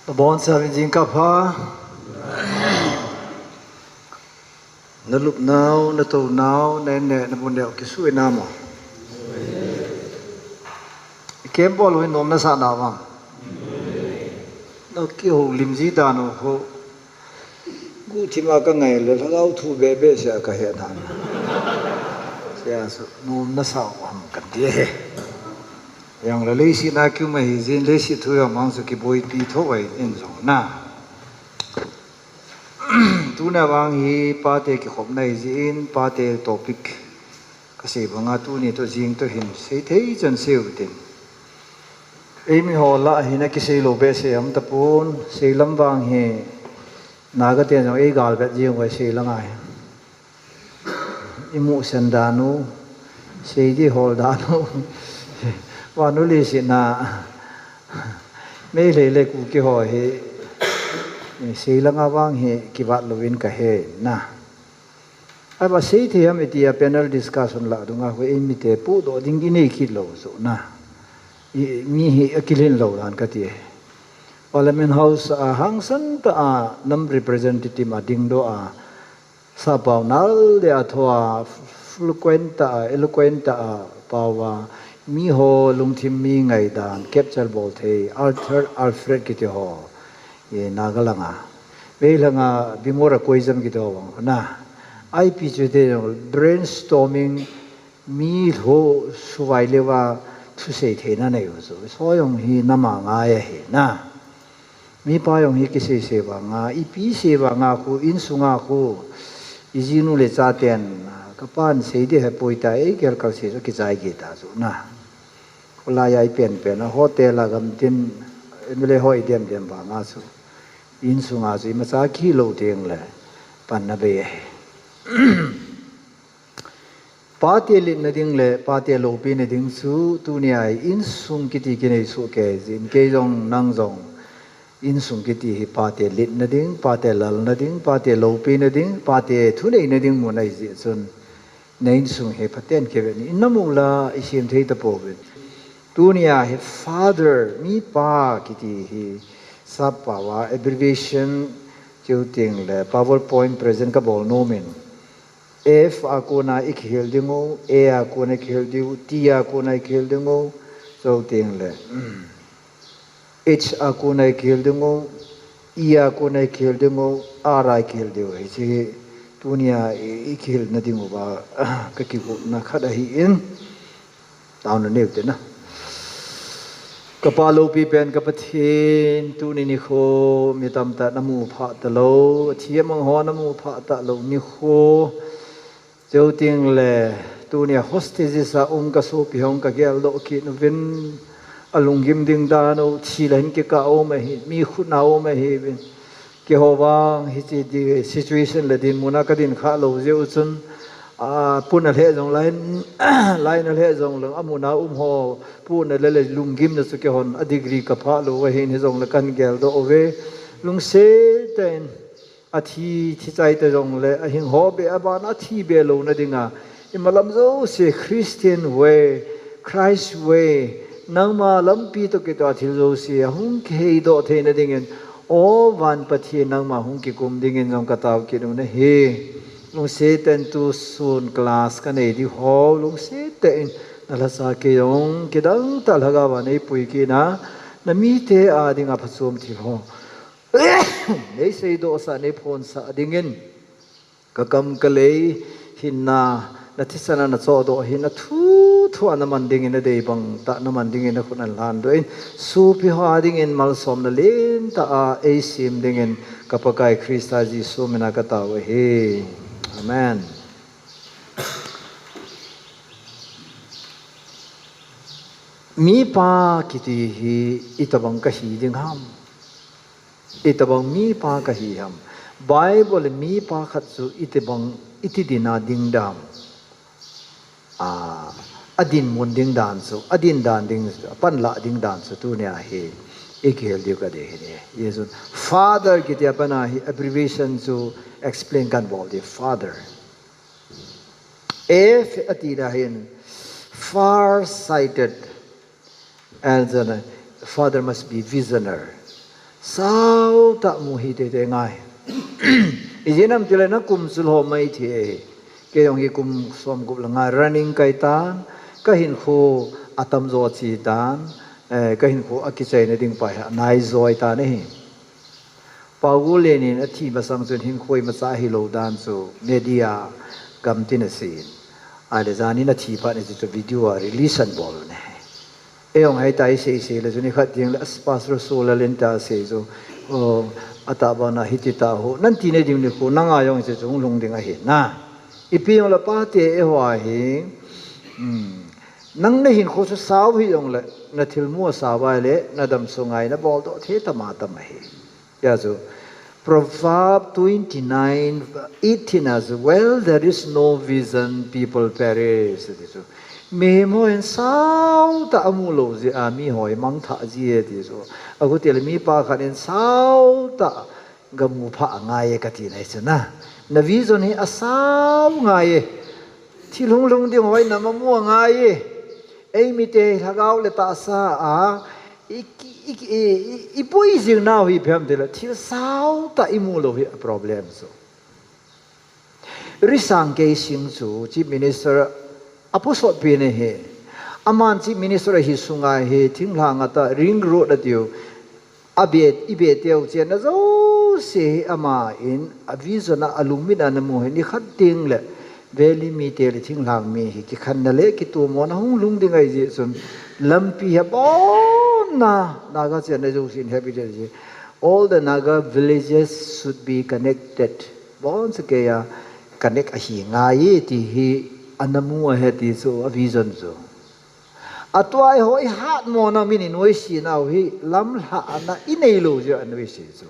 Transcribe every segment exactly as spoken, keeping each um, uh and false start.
Nabonchauvin jingkah pha. Nalupnau, natounau, na in neh, na mun neh u kisuh in namo. Ikembol u hi nom nasah navang. Nakihoulim ji dan u khu. Guhthima kangai le lhagao thu bebe sia kahe dan. Sia su nom nasah u ham kati e. Jong le leiset a kium ahi jin, leiset thu jong mang chu kiboipi tho ahi in jong na. Tuna vang hi pate kikhopna ahi jin, pate topic kasei banga tuni toh jing toh hin seithei chan seiu tin. Eimi ho lah hin akisei lou behseh aum tapon, seilam vang hi Naga ten jong eigal vet jing uve seilang a hi. Imusen dan u, seiding hol dan u, vannoi leiset a, Meitei le Kuki ho hi, seilang a vang hi kivat louvin kahe na. Ahivang seithei ham iti a panel discussion lah dunga khu eimite pudoh ding inei kit lou chu na. Mi hi akilhin lou dan kati e. Parliament House a hangsan tah a nam representative a dingdoh a, sappao nal deh a thoa, fluent tah a, eloquent tah a pao a, miho lungthim mi ngaidan capture bol thei, Arthur Alfred kiti ho, Naga langa. Meitei langa Bimora Koijam kiti ho vang na. Ipi chu te brainstorming, mi lho suvai leuva thusei theina neiu chu. Soyong hi nama ngai ahi na. Mipa jong hi kiseisei vanga, ipi sei vanga khu, insunga khu, ijinu le chaten, kapan seiding hepoi ta, eigelkal sei chu kichai gei ta chu na. Kholai a ipenpen a, hotel a gamtin, M L A ho idem dem vanga chu. Insunga chu imacha kilou teng le, panna bei ahi. Pate litna ding le pate loupina ding chu tunia hi insung kiti kinei soh kei jin, kei jong nang jong insung kiti hi pate litna ding, pate lalna ding, pate loupina ding, pate thuneina ding mun ahi jeh chun na insung hi phaten kivet in, namu la isem thei tapouvin. Tunia hi father, mipa kiti hi sappao a abbreviation cheu teng le PowerPoint present kabol nom in. F a kona ikihil dingu, A a kona ikihil diu, T a kona ikihil dingu, chuteng le H a kona ikihil dingu, E a kona ikihil dingu, R a ikihil diu. Hiche hi tunia ikihilna dinguva kakigotna khat ahin. Taona neiu te na. Kapa loupi pen ka Pathen, tuni nikho mi tamtah namu phah talou, athi amang ho namu phah talou nikho. Chuteng le tunia hostages a um kasopi hon kageldoh kit uvin, alunggim ding dan u, thi le hin kikah um ahi, mi khut na um ahiuvin. Keiho vang hiche situation le dinmun a kadin khalou jeh u chun, a, puna lheh jong line, line a lheh jong le, amun a um ho, puna le le lunggimna chu keihon a degree kaphah lou ahin hijongle kahin geldoh uve. Lungset tah in athi, thi chai ta jongle, ahing ho beh a ban a thi beh louna dinga, imalam jouse Christian way, Christ way, nangma lampi toh kitoh a thil jouse ahung kiheidoh theina dingin, O van Pathen, nangma hung kikum dingin jong katao kit u ahi. Lungset tah in tusun class kanei diu ho, lungset tah in nalhasa kei jong kidang tah lhagao a neipui kit in, namite a dinga phachom thil ho neiseidoh sah, neiphonsah dingin, kakam kalei hinna, nathisan a nachohdoh hinna thu thu a naman dingin, nadei bang tah naman dingin nakhut a nalhan doh in, sopi ho a dingin malsomna lentah a eisem dingin ka Pakai Christa Jesu mina katao ahi. Amen. Mipa kiti hi itobang kahi ding ham? Itobang mipa kahi ham? Bible in mipa khat chu itobang, iti dinga ding dam? A, adinmun ding dan chu, adin dan ding, panlah ding dan chu tunia hi ikihil diu kadei ahi. Jesu father kiti a pat a hi abbreviation chu explain kahin bol ding, father. F ati na hin far sighted. And then, uh, father must be visionary. Sao tah mu hi teitei ngai. Ijeh inem itile na kum chu lhom mai thei. Kei jong hi kum som gup le nga running kahi tan, ka hinkho atamjo ache tan, eh, ka hinkho akichaina ding pa hi anai joi tan ahi. Pau Gulen in athi masang chun hinkho imacha hilou dan chu media gam tin asei in. Ahile jan in athi phat in hichu video a release anabol u ahi. Ei jong hita isei sei le chu nikhat ding le, as Pastor Solal in tia asei chu, o, atahbana hiti tah ho, nati nading nikho, nanga jong hiche chu hung lhung ding ahi na. Ipi jong le pate eiho hi, um, nang na hinkho chu sao hijong le, na thilmu asao vai le, na damsung a nabol doh thei tam atam ahi. Tia chu, Proverb twenty-nine eighteen a chu, "Where there is no vision, people perish," ati chu. Mihem hon sao tah amu lou jeh a, miho hi mangthah ji e ti chu. Aguti le mipa khat in sao tah gamu pha angai e kati nai chu na. Na vision hi asao ngai e. Thil hung lhung ding ho hi na mamu angai e. Eimite hi lhagao le tahsa a, i, i, i, i, i pui jing nau hi ipi ham itile, thil sao tah imu lou hi a problem chu. Risang Keishing chu Chief Minister aposot pi ahi. Aman Chief Minister ahi sunga hi thinglhang a tah ring road atiu. Abe, ibe teu chenna jouse hi ama in a vision a alungmin a anamu hi nikhat ding le valley mite le thinglhang mi hi kikhenna le kitomona hung lhung ding ahi jeh chun lampi hi abonna Naga chenna jouse in happy day ji. All the Naga villages should be connected. Boncha keiya connect ahi ngai e ti hi anamu ahi ti chu a vision chu. Atua eiho ihatmona min inoise nau hi lamlhahna inei lou jeh a inoise chu.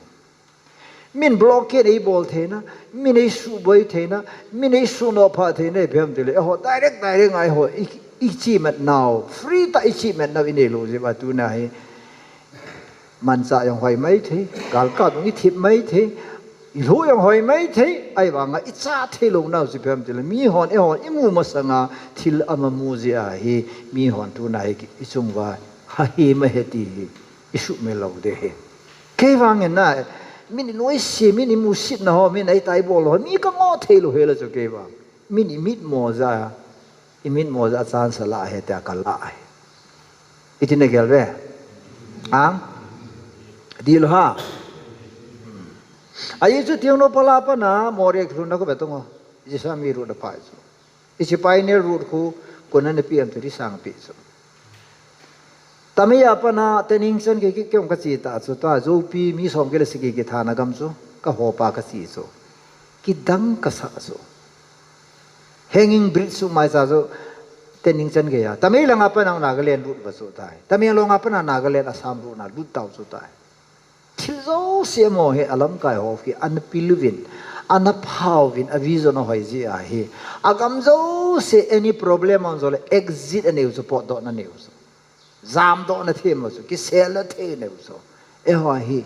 Min blockade eibol theina, min eisuboi theina, min eisunoh phah theina ipi ham itile, eiho direct direct a eiho i, ichimat nau, free tah ichimat nau inei lou jeh a tuna hi. Manchah jong hoi mai thei, galkap jong ithip mai thei, ilhu jong hoi mai thei, ahivanga icha thei lou nau chu ipi ham itile, mihon, eihon imu masanga thil amamu jeh a hi, mihon tuna hi ichung uva hahem ahi ti hi isuhmil lou ding ahi. Kei vangin na, min inoise, min imusitna ho, min ahitai bol ho, mi kangoh thei lou hel a chu kei vang. Min imitmo jeh a, imitmo jeh a chance alah ahi tia kalah ahi. Iti nagel ve? Ang? Dih lou ham? Ajeh chu Tengnoupal a pat a Moreh lhunna khu vetung o. Jisami road a pai chu. Hiche Pioneer road khu koi in ana pe ham ti Risang ape chu. Tamei a pat a Tening chan gei kei jong kache tah chu tua, Joupi mi som gei le sagi kithana gam chu kahopa kache chu. Kidang kasah chu. Hanging bridge chu maicha chu Tening chan gei a. Tamei lang a pat a Nagaland route va chu tai. Tamenglong a pat a Nagaland Assam route na lut tau chu tai. Thil jouse mo hi alamkai ho hi ana pil uvin, ana phah uvin, a vision ahoi jeh a hi. Agam jouse any problem aum jongle exit anei u chu, potdohna anei u chu. Jamdohna thei mo chu, kiselna thei anei u chu. Eiho hi,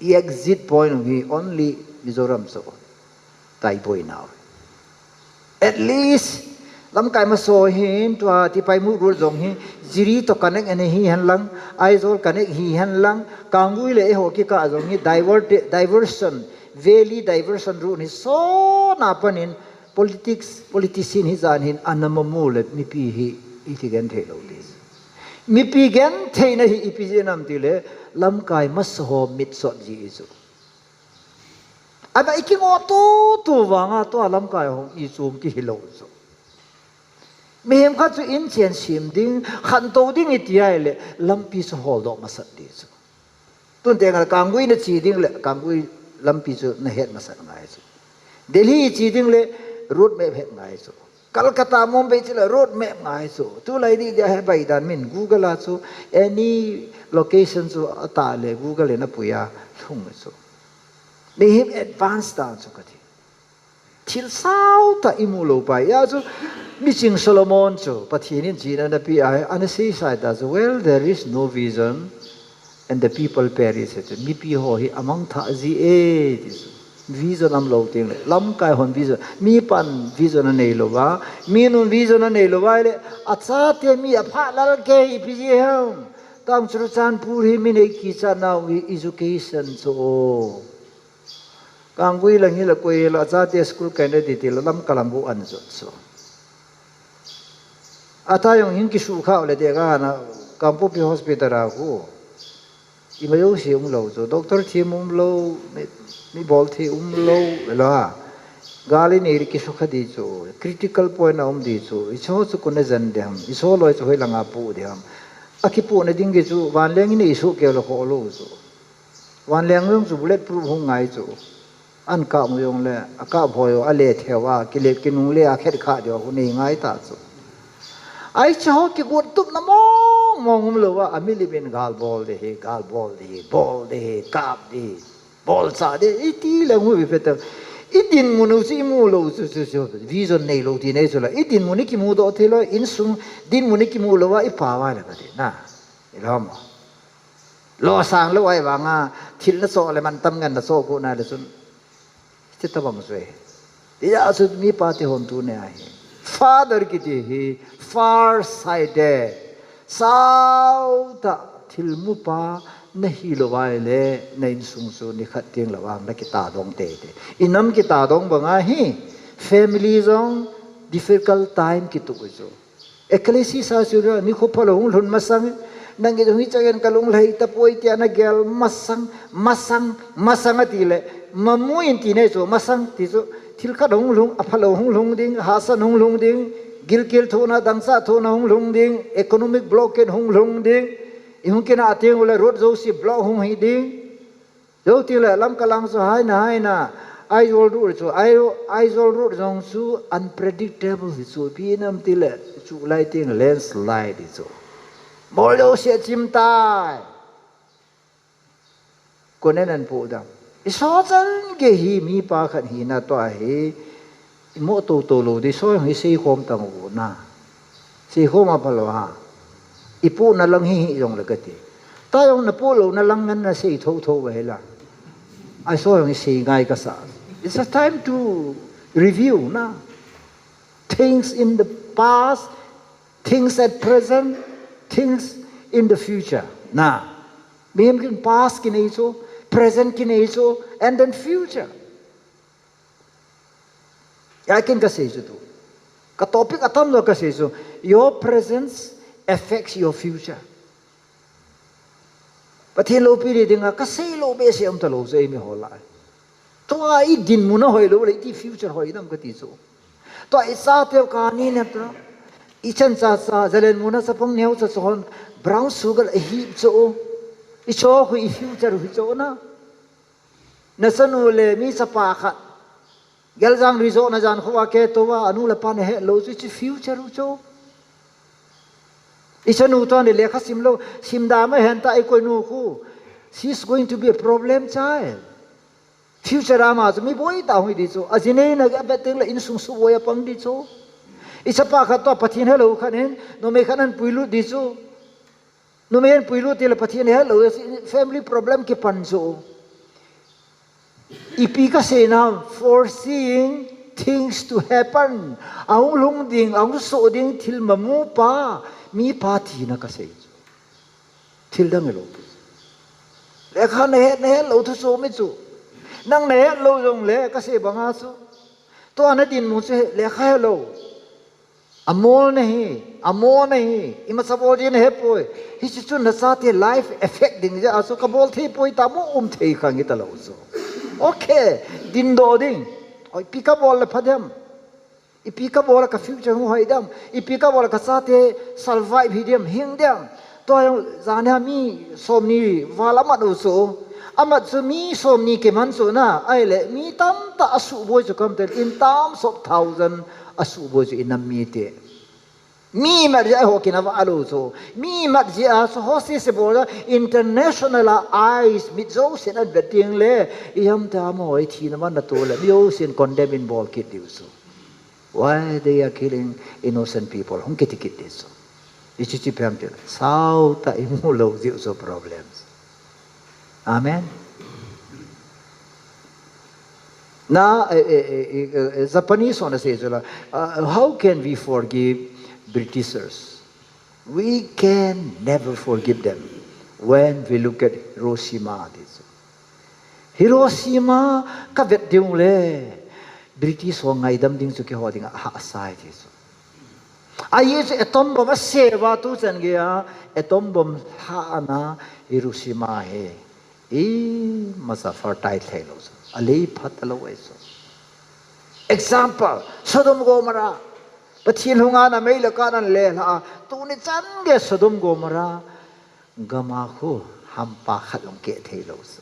i exit point hi only Mizoram chu. Tua iboi nau. At least, lamkai masa ho hin, tua Tipaimukh road jong hi, Jiri toh connect ana hi hen lang, Aizawl connect hi hen lang, Kangui le eiho kikah jong hi, divert, diversion, valley diversion route hi, sot na pat in, politics, politician hijat hin, ana mamu le, mipi hi, iti genthei lou ding. Mipi gentheina hi ipi jeh ham itile, lamkai masa ho mitsot jeh chu. Ana ikingoh tutu vanga tua lamkai ho ichung kihi lou chu. Mihem khat chu inchen sem ding, khantou ding iti ahile, lampi chu holdoh masat ding chu. Tun teng a Kangui nache ding le, Kangui lampi chu nahet masat ngai chu. Delhi che ding le, road map het ngai chu. Calcutta, Mumbai che le road map ngai chu. Tulai dih dih a he bai dan min Google a chu any location chu atah le Google in apui a lhung chu. Mihem advance dan chu kati. Thil sao tah imu lou pai. Hijeh chu Miching Solomon chu Pathen in jin ana pe a, ana seisai ta chu, "Well, there is no vision, and the people perish," ati chu. Mipi ho hi amangthah ji e ti chu. Vision aum lou teng le, lamkai hon vision, mipan vision anei lou va, minun vision anei lou va le, achate mi aphah lal kei ipi ji ham. Tang Churachandpur hi mi nei kichat nau hi education chu. Kanggui lang hi la koi la chate school kai na ti ti la lam kalam bu an chu chu. Ata jong hin kisu khau le te ka na Kangpokpi hospital a khu. Ima jouse umlou chu. Doctor thim umlou, mi, mi bol thei umlou, la. Gal inei le kisukha di chu. Critical point a um di chu. Icho chu kona jen di ham. Icho loi chu hoi langa pu di ham. Akipu na ding ki chu. Vanleng inei su keu la kho lou chu. Vanleng jong chu bulletproof hung ngai chu. An kap mu jong le, akap hoi jong, ale theu a, kile kinung le, akhet kha di ho nei ngai ta chu. Ai chu ho kigot tup na mong mong um lou a, ami lim in gal bol di hi, gal bol di hi, bol di hi, kap di hi, bol cha di, iti le ngu bi peta. I dinmun u chu imu lou chu chu chu, vision nei lou ti nei chu la, i dinmun i kimu doh thei lou, insung dinmun i kimu lou a, i pa va le ka ti na. I lom. Losang lou ai vanga, thil na so le man tam ngan na so ko na le sun. Ti ta bang sui. Ti ja su mi pa ti hon tu ne ai. Father kiti hi, far sighted. Sau ta thil mu pa na hi lou ai le, na insung su ni khat ting lou ang na kita dong te te. Inam kita dong banga hi, family jong difficult time kitu chu. Ecclesia sa chu ni khu phalou hung lhun masang, nang i jong hi chang in ka lunglhai ta poi tia na gel masang, masang, masang ati le, mamu in ti nei chu, masang ti chu, thil khat hung lhung, aphalou hung lhung ding, hahsat hung lhung ding, gilkel thohna, dangchah thohna hung lhung ding, economic blockade hung lhung ding, i hung kina a teng u le road jouse block hung hi ding, Jou ti le lam kalang chu haina, haina. Aizawl road chu, Ai-, Aizawl road jong chu unpredictable hi chu. Pi nam ti le chu lai ting landslide hi chu. Bol jou sia chim tai. Konen an pu dam. I so chan ge hi mi pa khat hi na to a hi. I mo to to lo di so hi sei khom tang u na. Sei khom a palo ha. I pu na lang hi hi jong le ka ti. Ta jong na pu lo na lang ngan na sei tho tho ve la. I so jong sei ngai ka sa. It's a time to review na. Things in the past, things at present, things in the future. Na. Mihem kin past ki nei chu, present ki nei chu, and then future. Ya kin ka sei chu tu. Ka topic atam lo ka sei chu. Your presence affects your future. Pathen loupi le dinga ka sei lo be se um ta lo se mi ho lai. Tua i dinmun a hoi lo le i ti future hoi nam ka ti chu. Tua i sa teu ka ni ne ta. I chan cha cha zalen muna sa pong neu cha chon brown sugar a hip chu. I cho hu i future hu cho na. Na sanu le mi sapa khat. Geljang resort na jan khuwa ke to wa, anu le pa na he lo chu, chu future u chu. I sanu to ni lekha sim lo, sim da ma hen ta i koi nu khu. She's going to be a problem child. Future ama chu mi boi ta hui di chu. A jinei na ga beting le insung su boi a pang di chu. I sapa khat to Pathen he lo khat hin, no me khat an pui lu di chu. Numei in puilut tile Pathen helou, family problem kipan chu. Ipi kasei nam, foreseeing things to happen. Ahung lhung ding, ahung soh ding thil mamu pa, mi pa tina kasei chu. Thil dang hilou. Lekha nahet, nahet lou thu chu mi chu. Nang nahet lou jongle kasei banga chu. Tua nadinmun chu lekha helou. Amol nahi, amol nahi, imacha bol ding nahepoi. Hiche chun nachate life affect ding jeh a chu kabol thei poi ta mo um thei kha ngi talou chu. Okay, dindoh ding. Oi, ipi kabol le pha dem. Ipi kabol le ka future hung hoi dem. Ipi kabol le kachate survive hi dem, hing dem. Tua jong, jana mi somni val amat u chu. Amat chu mi somni kiman chu na. Ahile, mi tamtah asuhboi chu kam tel in terms of thousand asuhboi chu inam mite. Mi mat jeh a ho kina va alo chu. Mi mat jeh a chu ho si se bol a international a ice mit jousen an vet ding le. Iham ta mo hoi thina man na tu le. Mi jousen condemn in bol kit diu chu. Why they are killing innocent people? Hung kiti kit di chu. Ichi chi pem ti. Sao ta imu lou jiu chu problems. Amen. Na, eh, eh, eh, eh, eh, Japanese one say chu la, uh, how can we forgive Britishers? We can never forgive them. When we look at Hiroshima, ti chu. Hiroshima ka vet ding le, British ho ngaidam ding chu keiho dinga ahahsa e ti chu. Ahi chu atom bomb asei uva tuchan geiya, atom bomb lhahna Hiroshima hi imacha fertile theilou chu. Alei phat talou ahi chu. Example, Sodom Gomorrah. Pathen lhunga na mei le kath ana lelha a, tuni chan gei Sodom Gomorrah gam a khu hampa khat jong keh theilou chu.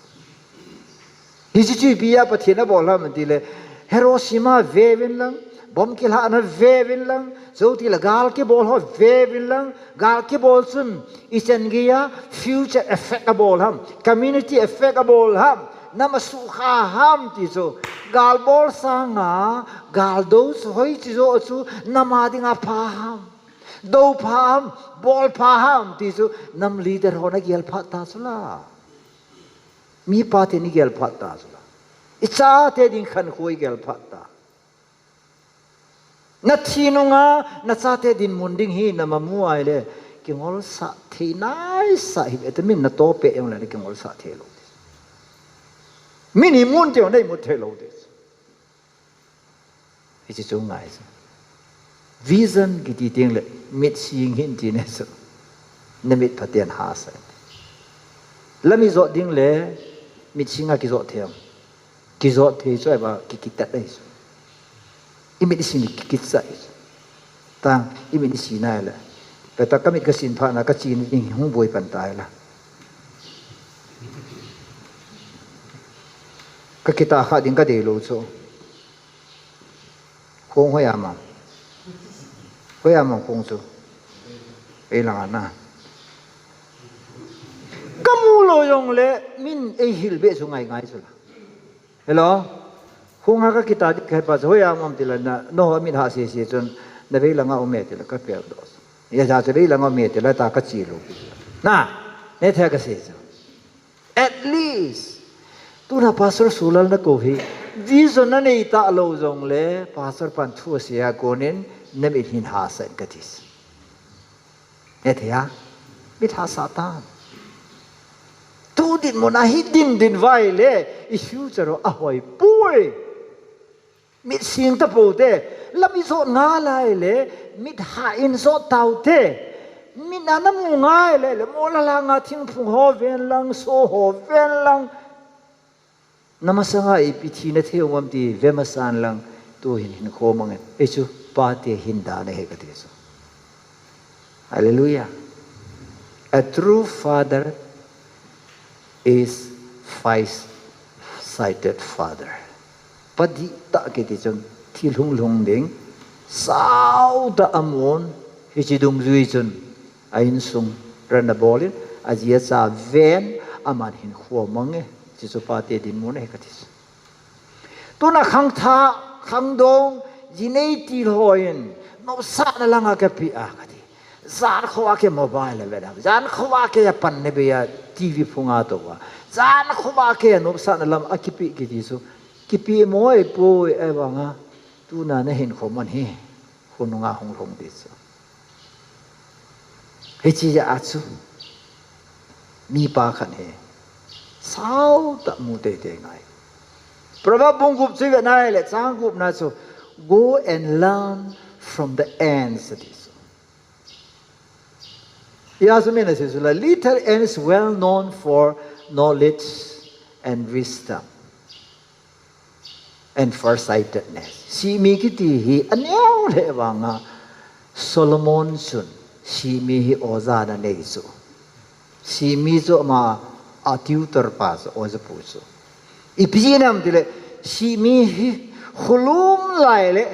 Hiche chu ipi a Pathen abol ham ti le, Hiroshima veuvin lang, bomb kilhahna veuvin lang, chutile gal kibol ho veuvin lang, gal kibol chun ichan geiya future effect abol ham, community effect abol ham, nam asukha ham ti chu. Gal bol sanga gal do chu hoiche joh chu nam a dinga pha ham, do pha ham, bol pha ham ti chu nam leader hon agel phat ta chu la. Mipa ten igel phat ta chu la. Ichate ding khankho igel phat ta. Nathi nunga nachate dinmun ding hi nama mu ahile, kingolsah thei naisah hi, vitamin natoh peh jongle nakingolsah theilou. Min imut teng naimut theilou ti. Hiche chu ngai chu. Vision kiti tengle mit sing hin ti ne chu. Namit phaten hahsa. Lam ijot ding le mit singa kijot thei am? Kijot thei chu, ahivang kikitat ahi chu. Imit ising kikitsa ahi chu. Tang, imit ising nai le. Peta kamit kasin phat na kachi ding hung boi pan tai la. Kakitah kha ding kadeilou chu. Khong hoiya mang. Hoiya mang khong chu. Ei langa na. Kamu lou jongle min eihil beh chu ngai ngai chu la. Hello? Khonga kakitah ding kahet pa chu hoiya mang tile na, nangho mit hah sese chun, navei langa um e tile kapel doh. Hijeh chun vei langa um e tile ta kachi lou. Na, nethei kasei chu. At least, tuna Pastor Sulal nakou hi, vision nanei talou jongle, Pastor pan thu asei a konin, namit hin hahsa in kati chu. Nethei a, mit hahsa tan. Tu dinmun a hi din din uva ahile, i future u ahoi poi. Mit sing tapou te, lam ijot ngai lai le, mit hah in jot tau te. Mit a namu ngai lai le, mola langa thingphung ho ven lang, so ho ven lang. Namasanga ipi thina thei um am ti ve masan lang, tu hin hinkho mang e. Hichu pate hin dan ahi kati chu. Hallelujah. A true father is five-sided father. Pa dihtah kiti chun thil hung lhung ding, sautah amun, hiche dungjui chun a insung rana bol in, aji acha ven, aman hinkho amang e, hichu pate dinmun ahi kati chu. Tuna khangthah, khangdong, jinei til hon, nopsahna langa kapeh a kati. Jan khovah kei mobile avet a, jan khovah kei a pan nabei a, TV phunga tou a. Jan khovah kei a nopsahna lam a kipeh kiti chu. Kipeh mo ahipoi ahivanga. Tuna nahinkho man hi. Khonunga hung lhung ti chu. Hiche jeh a chu. Mipa khat hi. Sautah mu teitei ngai. Proverb bung gup chu ivet nai le chang gupna chu. Go and learn from the ants, ati chu. Ijeh chu min asei chu la, little ants well known for knowledge and wisdom and farsightedness. Sihmi kiti hi aneo lheh vanga Solomon chun sihmi hi oja ana nei chu. Sihmi chu ama a tutor pa chu, oja pu chu. Ipi jeh ham tile, sihmi hi kholum lai le,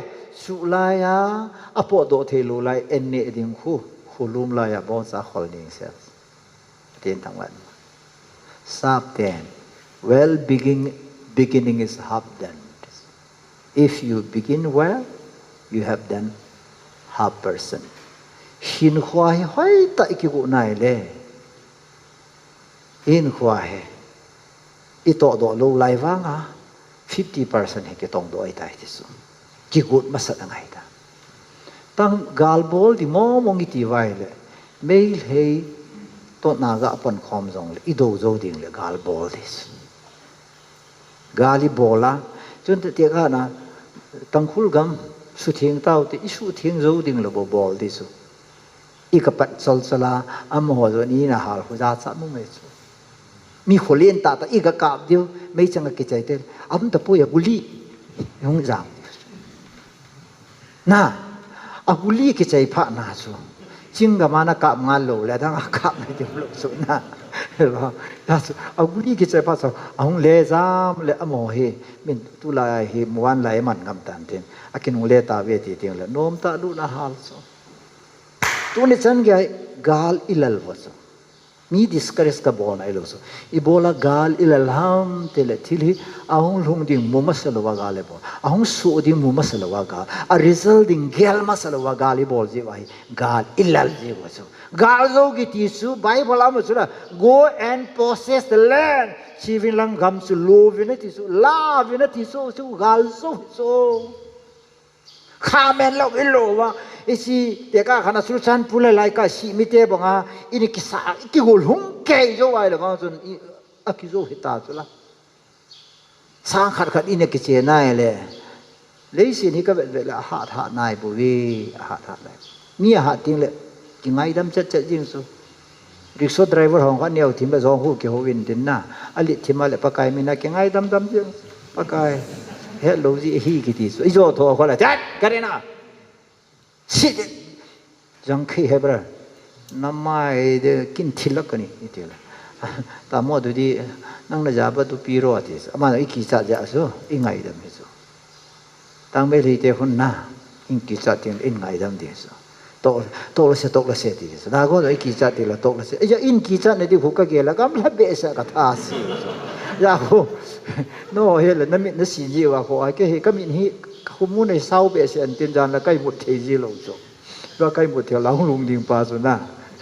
chu laiya, apotdoh theilou lai, an neh ding khu, kholum laiya, bongcha khol ning sel. Tin tang wan. Sap ten. Well, begin, beginning is half done. If you begin well, you have done half percent. Hinkho hi hoitah i kigot nai le. Hinkho hi. I tohdoh lou lai vanga. Fifty percent hi kitongdoh ahitai ti chu. Kigot masat angai ta. Tang gal bol ding mong mong iti uva ahile. Meitei Totna ga pon khom jongle, i do jou ding le gal bol ding chu. Gal i bol a, chun te, te ga na, Tangkhul gam, sutheng tau te, i sutheng jou ding le bol, bol ding chu. I ka pat chol chol a, amaho jong in a hal khu ja cha mu mai chu. Mi kho len tah tah, i ga kap diu, meichang a kichai te, a um tapoi a guli, hung jam. Na, a guli kichai phat na chu. Ching gam a na kap ngal lou le, adang a kap ngai ding lou chu na. Hilo, ta chu, a guli kichai phat chu, a hung le jam le amaho hi, min tulai hi, muan lai man ngam tan tin. A kinung le tave ti ding le, nom tah lut na hal chu. Tuni chan gei gal i lal vo chu. Mi discourage ka bol nai lou chu. I bol a gal i lal ham ti le thil hi a hung lhung ding mu masa lou a gal i bol. A hung soh ding mu masa lou a gal. A result ding gel masa lou a gal i bol jeh uva hi gal i lal jeh uva chu. Gal jou kiti chu Bible a mu chu la, "Go and possess the land." Chi vin lang gam chu lo vin ati chu, la vin ati chu, chu gal jou chu. Kha men lou, i lo va. I si, te ka khana Churachandpur le lai ka si mi te banga, i ni kisa, i kigol hung kei jou ai le bang chun, i, a kijou hi ta chu la. Sang khat khat i ni kiche nai le. Leiset hi ka vet vet le, a hat hat nai bu vi, a hat hat nai. Mi a hat ting le, kingaidam chet chet jing chu. Rickshaw driver hong kha neo thim le jong hu kihou in tin na. A lit thim a le Pakai min a kingaidam dam jing. Pakai. Hello ji hi kiti chu. I jo tho kho le. Tat! Ka re na. Sit it. Jang khi he bra. Na mai de kin thil la ka ni. I ti la. Ta mo du di. Nang na ja ba du pi ro ti. Ama i kicha ja su. I ngaidam hi su. Tang Meitei te hun na, in kicha tin in ngaidam ding chu. Tok, tok la se, tok la se ti chu. Na go i kicha ti la tok la se. Ija in kicha na di khu ka gel a gam la behseh ka tha si chu. Ya khu. No he la na mit na si ji uva khu a ke hi ka mit hi khu mu nei sau behseh an tin jan la kai mut thei ji lou chu. Ba kai mut thei la hung lung ding pa chu na.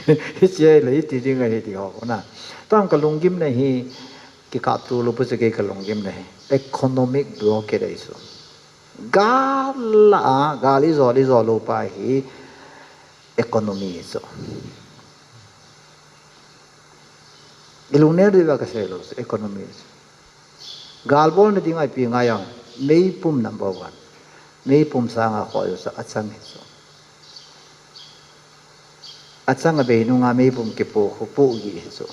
Hi che la hi ti ding a hi ti ho na. Tang ka lunggim na hi kikap tu lou pu chu kei ka lunggim na hi. Economic blockade ahi chu. Gal la, gal i jol, i jol lou pa hi economy chu. I lung ner diu va ka sei lou chu, economy chu. Gal bol na ding a ipi ngai a, meipum number one. Meipum sanga kho jo sa achang hi chu. Achang a bei nunga meipum kipo khu po gi hi chu.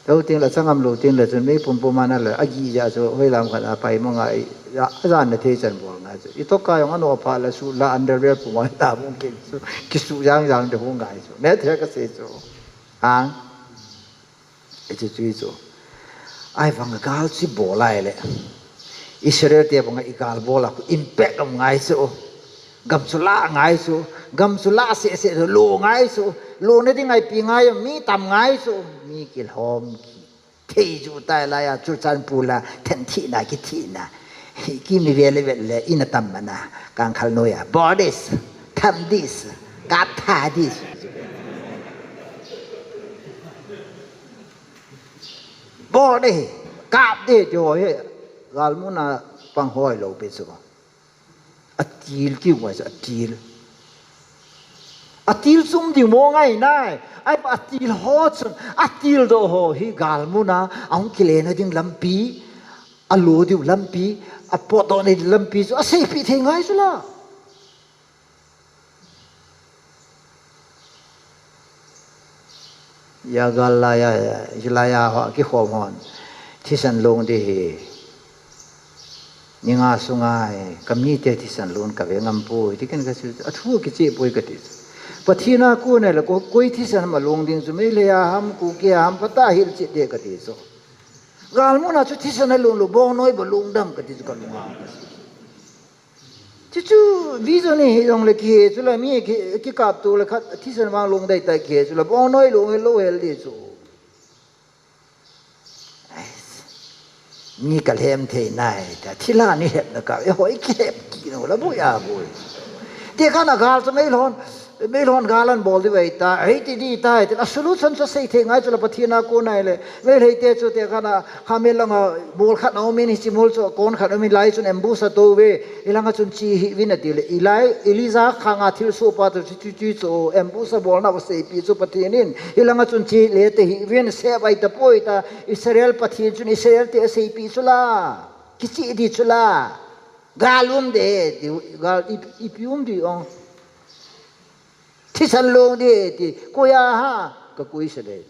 Lou ting la chang am lou ting la chun meipum pum ana la, a gi ja chu, hoi lam khat a pai mo ngai, a, a jan na thei chan bol ngai chu. I to ka jong ano pha la su la underwear pum a ta bung kin chu, kisu jang jang de hu ngai chu. Ne the ka sei chu. Ang. E chu chu chu. Ai vang gal chi bol ai le. Israel te banga i gal bol a khu impact um ngai chu. Gam chu la ngai chu. Gam chu la se se chu lo ngai chu. Lo na ding ai pi ngai mi tam ngai chu. Mi kilhom ki. Thei chu tai lai a Churachandpur la then thi na ki thi na. Hi ki mi ve le ve le i na tam mana. Kang khal noi a. Borders. Tham dis. Kap tha dis. Bol de, kap de, ti ho hi, gal mun a pang hoi lou pi chu. A til ki ngai chu, a til. A til sum ding mo ngai nai. Ai a til ho chun, a til do ho hi gal mun a, a hung kile na ding lampi, a lo diu lampi, a pot do na ding lampi chu, a sei pi thei ngai chu la. Ya gal la ya, ya, ya la ya ho, ki khom hon. Thisan long di hi. Ni nga sunga hi, ka mi te thisan long ka ve ngam poi, ti ken ka chu, a thu ki che poi ka ti. Pathian a ko ne la ko, koi thisan ma long ding chu, mei le ya ham, ku ke ham, pata hil che de ka ti chu. Gal mun a chu thisan a long lo, bong noi ba long dam ka ti chu ka long a ka si. Chu chu, vision hi jong le ki he chu la mi ki, ki kap tu le khat, thisan vang long dai tai ki he chu la, bong noi long he lo hel di chu. Ai, mi ka lhem thei nai, ta thila ni hep na ka, e hoi ki hep ki no la boi a boi. Te ka na gal chu mei lhon, Meilhon gal anabol diu ahitai, hiti ding ahitai, tin a solution chu asei thei ngai chu la Pathen a kon ahile. Meilhei te chu tekah a, kha mel langa mol khat aumin, hiche mol chu kon khat aumin, hilai chun ambush atou ve, hilanga chun che hih uvin atile, hilai, Elijah khanga thilsoh pa chu, chu, chu, chu, chu, ambush abolna aseipi chu Pathen in, hilanga chun che le te hih uvin, save ahi tapoi ta, Israel Pathen chun Israel te aseipi chu la, kiche ding chu la, gal um ding, ti, gal i, ipi um ding ong. Thisan long ding ti, koi a ham, ka koi sa ding.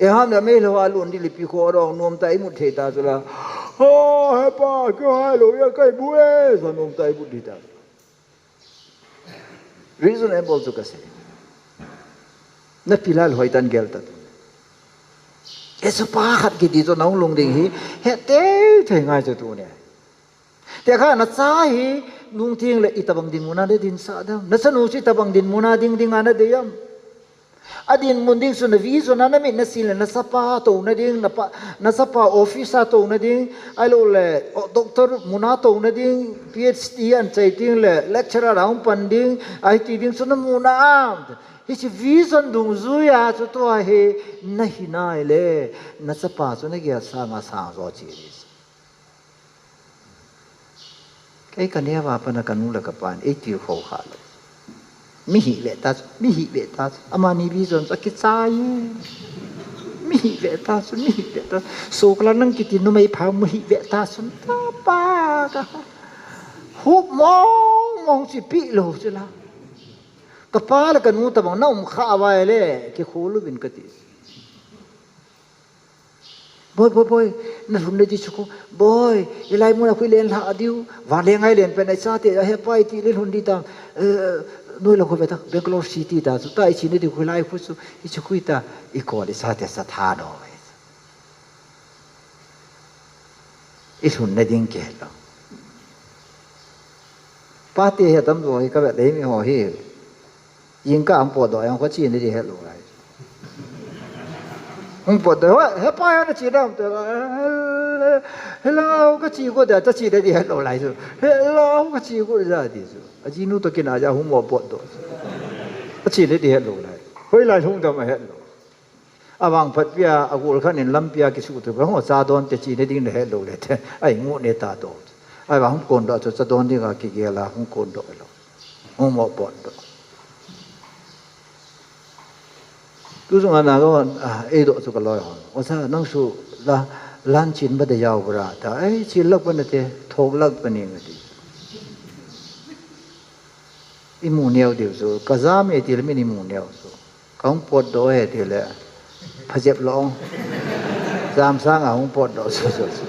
Aham na meilhei a lon ding le ipi kho dong nom ta imut thei ta chu la. Ha, he pa, kihai lou a kai bu e, sa nom ta imut ding ta. Reasonable chu kasei. Na pilal hoitah in gel ta tu. E chu pa khat kiti chu nahung lungding hi, he tei thei ngai chu tuni. Tekah a nacha hi, nung teng le itobang dinmun a nadin sah dem. Nachanu chu itobang dinmun a ding ding a nadei em. Adinmun ding chu na vision a namit nasin le nachapa touna ding, napa, nachapa office a touna ding, ahilouleh, o, doctor mun a touna ding, P H D anchai teng le, lecturer a hung pan ding, I T ding chu namu na am. Hiche vision dungjuia chu tua hi nahi nai le, nachapa chu nagel sanga sang jo che ding. Kei kaneo a pat a kanu le kapan eitilkhou khalou. Mi hih ve ta chu, mi hih ve ta chu. Amani vision chu akichai e. Mi hih ve ta chu, mi hih ve ta chu. Sokla nang kiti numei pha mi hih ve ta chu. Tapa ka. Hup mong mong chu pi lou chu la. Kapa le kanu tobang na um kha uva ahile, kikhol uvin kati. Boi, boi, boi, nalhun le ding chu ko. Boi, hilai mun a khu ilen lha diu. Vanleng a ilen pen a ichate, ahe pa iti le lhun ding tam. Eh, noi lang khu ve ta, Bangalore City ta chu. Ta iche na ding khu hilai khu chu, iche khu ta, ikol ichate sa tha no. Ilhun na ding kihet lou. Pate hi atam jo hi kavet le mi ho hi. Jingkah a hung potdoh, jong kache na ding hetlou lai. Hung potdoh, he, he pa, he nache dam te la, he, he, hello, kache got da, kache na ding hetlou lai chu. Hello, kache got da ti chu. Ajinu toh kinah ja hung mo potdoh chu. Kache na ding hetlou lai. Hoilai lhung dam ahetlou. Avangphat pia, agol khat in lampi a kisuh tu, ka hung cha don te che na ding nahet lou le te. Ai ngu ne ta do. Ahivang hung kondoh chu cha don ding a kigel a hung kondoh lou. Hung mo potdoh. Tu jong ana ko, ah, eidoh chu kaloi hon. Osa nang su la, lan chin ba de jao bra ta. Ai, chin lak ba na te, thok lak ba ni nga ti. Imu neo diu chu, kajam e ti le min imu neo chu. Kahung potdoh e ti le, phajep lou. Jam sang a hung potdoh chu, chu, chu.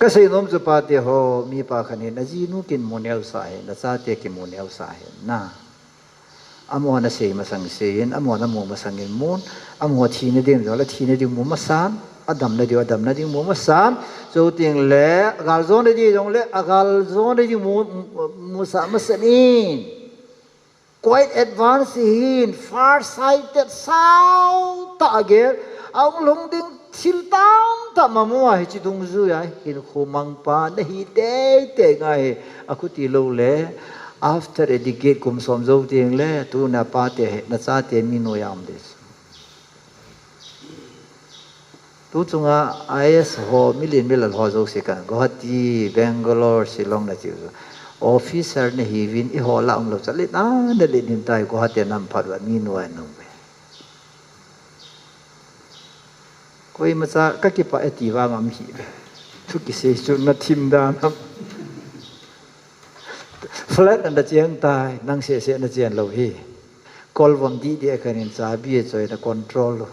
Kasei nom chu pate ho, mipa khat hin, ajinu kimu neo sa hi, nachate kimu neo sa hi, na. Amaho nasei masang seiyin, amaho namu masang in mun, amaho thina ding jong le thina ding mu masan, adamna ding, adamna ding mu masan, chuteng le, agal jona ding jong le, agal jona ding mu, mu, musah masan in. Quite advanced hin, far sighted, sao tah a gel, ahung lhung ding thil tamtah mamu a hiche dungjuia hinkho mangpa nahi teitei ngai hi, akhuti lou le, after a decade kum som jou teng le, tuna pate hi, nachate mi noiya um ding. Tu chunga I A S ho, milen milal ho jouse ka, Guwahati, Bangalore, Shillong na chiu. Officer nahiuvin, eiho lah umlou cha, len a, nalet nin tai, Guwahati a nam phat uva, mi noiya na um e. Koimacha kakipah e ti vang um hih ve. Thu kisei chu nathim dan am. Flat a nacheng tai, nang seh seh nachen lou hi. Kol vom dih dih a khan in chabi a choi na control lou.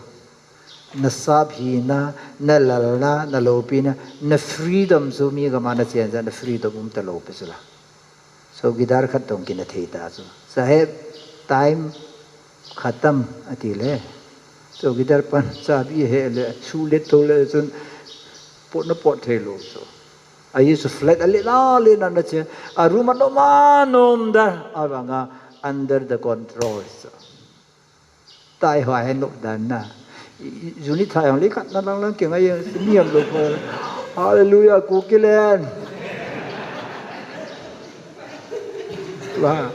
Nasap hina, nalalna, naloupina, na freedom chu mi gam a nachen jeh a na freedom um talou pi chu la. Chowkidar khat tong kina thei ta chu. Saheb, time khatam, ati le. Chowkidar pan chabi he le, suhlet thou le chun, pot na pot thei lou chu. Ahi chu flat a len a, len a nache. A room a nom a nom da, avanga under the control chu. Tai hua he nop dan na. I, i, juni thai hong le khat na lang lang kingai jeng, niam lou pha. Hallelujah, Kukiland. La.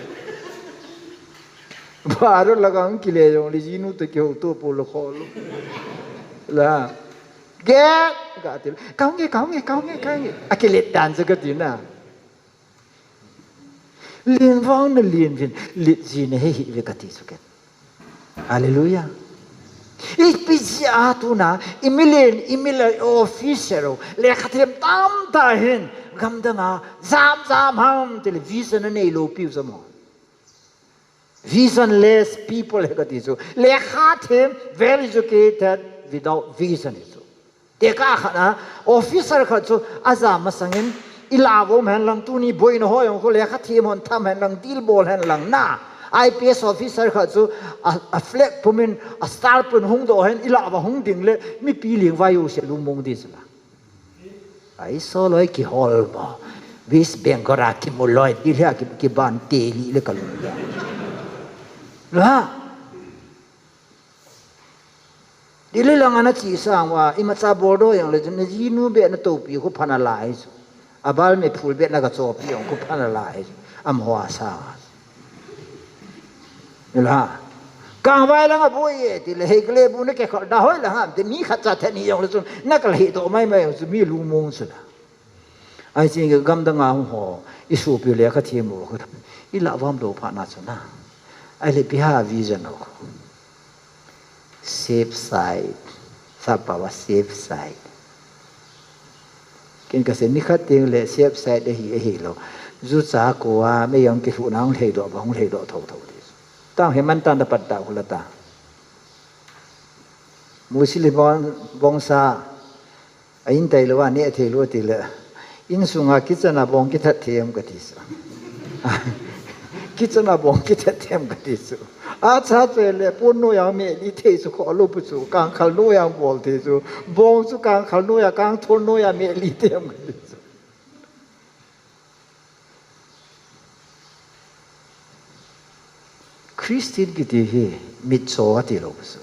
Baro laga ang kile jong le jinu te kihouto po lo kho lo. La. Ge. Ka ti. Kaunge, kaunge, kaunge, kaunge. Akile dan sa ka ti na. Lien vang na lien vin. Lit ji na he hi ve ka ti su ke. Hallelujah. Ipi jeh a tuna, i milen, i mila officer, lekha them tamtah hin, gamdang a, jam jam ham, television a nei lo piu jamo. Visionless people he ka ti chu. Lekha them, well educated, without vision he chu. Tekah khat a, officer khat chu aja masangin, i la vom hen lang tuni boina ho jong khu lekha them hon tham hen lang, dil bol hen lang na. I P S officer khat chu a, a flag pum in, a star pum hung doh hen, i la va hung ding le, mipi ling vai u se lungmong di chu la. Ai so loi kihol mo. West Bengal a kimu loi, Delhi a ki, kiban te li le ka lung. La. Delhi lang ana chi sang uva, imacha bol doh jong le, na jinu beh na topi khu pha na lai chu. Abal me phul beh na ka chopi jong khu pha na lai chu. Amaho a sang a. Nila. Kangvai lang a boi e, ti le hei kle bu na ke khol da hoi la ham, ti mi khat cha the ni jong le chun, na ka le hi to mai mai jong chu mi lungmong chu la. Ai chi gamdang a hung ho, i sopi lekha them u khu. I la vam lo pha na chu na. Ai le pi ha vision ho khu. Safe side. Sapa va safe side. Ken ka se ni khat teng le safe side ahi, ahi lo. Ju cha ko a, me jong kilhuh na hung lhei doh, va hung lhei doh tho tho ti. Tang he man tan da pat da khu la ta. Musili bong, bongsa. A in tai lo a, ne thei lo ti le. Insunga kitchen a bong kithat them ka ti sa. Kitchen a bong kithat them ka ti sa. A cha che le pon noiya me li thei chu kho lo pu chu, kangkhal noiya bol thei chu. Bong chu kangkhal noiya, kangthon noiya me li them ka ti chu. Christian kiti hi mitcho ati lo chu.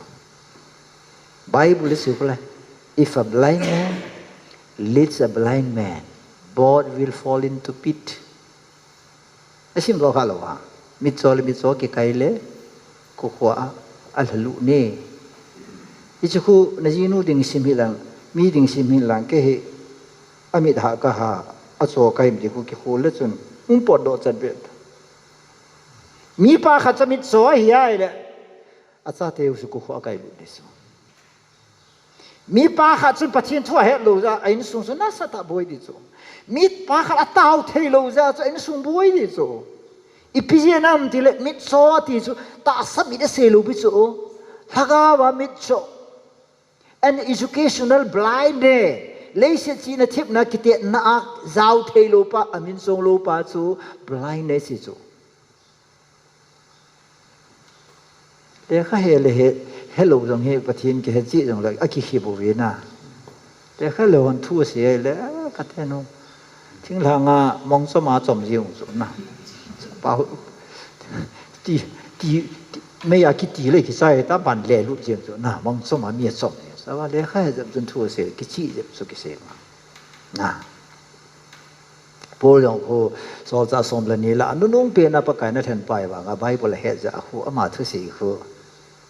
Bible chu kula, if a blind man leads a blind man, both will fall into pit. Asim lo kha lo ha. Mitcho le mitcho kikai le, ko khua a, a lhalu ne. Hichu khu na jinu ding sim hi lang, mi ding sim hi lang ke hi, a mit ha ka ha, a cho kai mi khu ki khu le chun, um pot do chat bet. Mi pa khat cha mitcho hi ai le, a cha te u su ko khua kai lu ni su. Mi pa khat chun Pathian thu a het lo ja, a insung chu nasa ta boi di chu. Mi pa khat a tao thei lo ja chu, a insung boi di chu. Ipi jeh ham ti le, mitcho ti chu, tahsa mit a sei lo pi chu. Lhagao a mitcho. An educational blind ne. Leiset chihna thepna kitetna a jao thei lo pa, a min chong lo pa chu blindness hi chu. Lekha he le he, he lo jong he Pathen kihe chi jong le, a kikhe bou ve na. Lekha le hon thu se le, a, ka te no. Thinglhang a mong chom a chom jing chu na. Pa hu, ti, ti, ti, mei a kiti le kichai ta ban le lut jing chu na, mong chom a mi a chom jing. Sa va lekha he jep chun thu se, kichi jep chu kise ma. Na. Paul jong khu, Solchah som le ni la, nunung pen a Pakai na lhen pai vang a, Bible a het ja khu, ama thusei khu.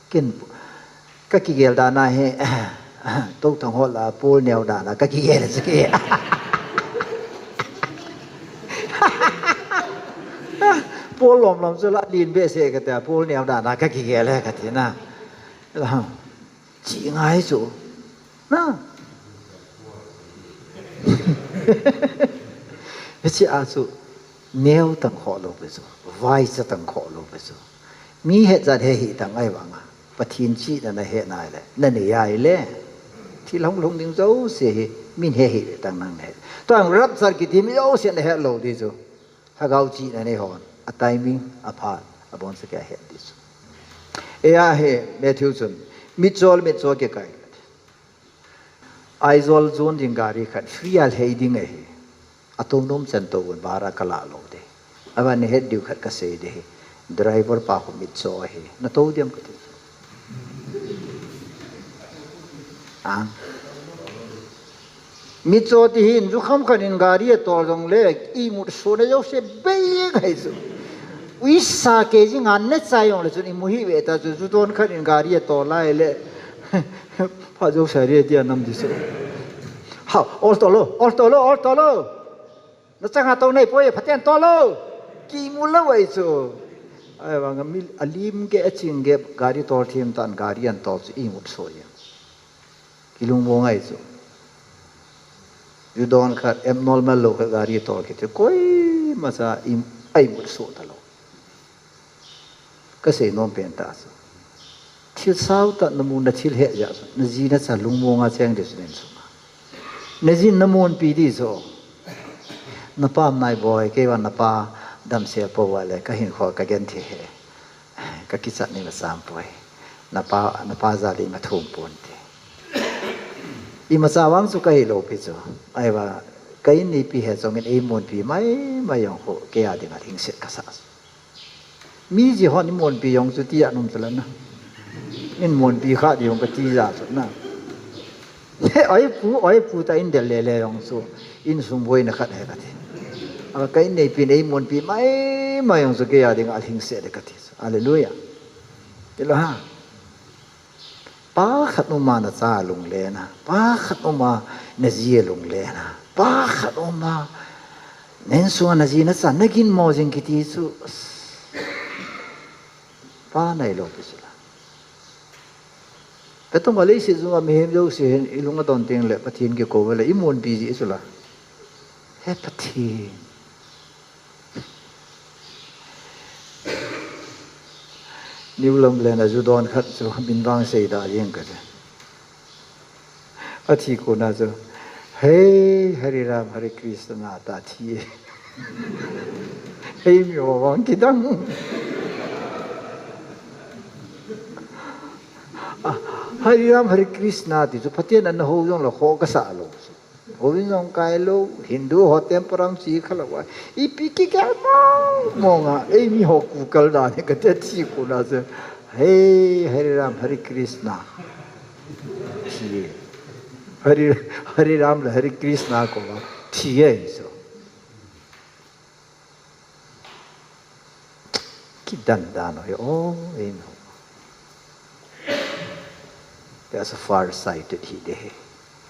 Kin, ka kigel dan a hi, to thang hol a, Paul neo dan a, ka kigel chu ki. Paul lom lom chu la, lin be se ka te, Paul neo dan a, ka kigel he ka ti na. Chi ngai chu. Na. Hichi a chu neo tang kho lo pe chu. Vai cha tang kho lo pe chu. Mi het jat he hi tang ai vang a. Pathen chihna na he nai le. Na nei ai le. Thil hung lhung ding jouse hi. Min he hi tang nang he. Tuang rapture kiti mi jouse na he lo di chu. Lhagao chihna nei hon, a timing, a phat, a bon sa kia het di chu. E a he, Matthew chun, mitcho le mitcho kikai. Aizawl zone ding gari khat, free a lhei ding ahi. A to nom chan to un bara ka la lo de. A van ni het diu khat ka sei de hi. Driver pa khu mitcho ahi. Na to diam ka ti. A. Mitcho ti hin, jukham khat in gari a tol jong le, imut sona jouse bei ngai chu. Puisa kg nga na chai jongle chun imu hih ve ta chu, ju don khat in gari atol lai le. Pha jo sa ri tia nam di so. Ha, ol to lo, ol to lo, ol to lo. Na chang a to nei poi, phaten to lo. Kimu lo ai chu. Ai vang a mi alim ke aching ke gari tol thim tan gari an tol chu imut so ya. Kilungmo ngai chu. Ju don khat abnormal lo khat gari tol kit chu koima cha im ai mut so ta lo. Ka sei nom pen ta chu. Thil sao ta na mu na thil he ja chu. Na ji na cha lungmo nga cheng de chu nen sunga. Na jin na mon pi di chu. Na pa nai boi kei va na pa dam se po va le ka hin kho ka gen thi he. Ka kichat ni ma sam poi. Na pa, na pa ja li ma thum pon te. Imacha vang chu ka hi lo pi chu. Ai va, ka in ni pi he chong in ei mon pi mai, mai jong kho, kei a ding a hing set ka sa. Mi ji hon i mon pi jong chu ti a num chu la na. In mon pi kha di jong ka ti ja chu na. He, oi pu, oi pu ta in del le le jong chu. In sum voi na khat he ka ti. A ka in nei pi nei mon pi mai, mai jong chu kei a ding a hing set ka ti. Hallelujah. Ti lo ha. Pa khat um a na cha lunglen a, pa khat um a na ji lunglen a, pa khat um a na insung a na ji na cha na ginmo jing kiti chu pa nai lo pi chu la. Ka tung a leiset jung a mihem jouse hin i lung a don teng le Pathen kikou ve le i mon pi ji chu la. He Pathen. New Lamlen a ju don khat chu min vang sei da jeng ka chu. A thi kona chu, "Hei, Hare Ram, Hare Krishna," ta thi. Hei mi ho vang kidang. Ah, Hare Ram, Hare Krishna ti chu Pathen ana ho jong la kho ka sa lo chu. Houin jong kai lo, Hindu ho temple ram chi kha lo a. Ipi kigel mong mong a, ei mi ho ku kal dan hi ka te thi kona chu. Hei, Hare Ram, Hare Krishna. Thi e. Hare, Hare Ram le Hare Krishna ko va. Thi e so. Kidan dan ho, oh, ei no. That's a far-sighted hi de.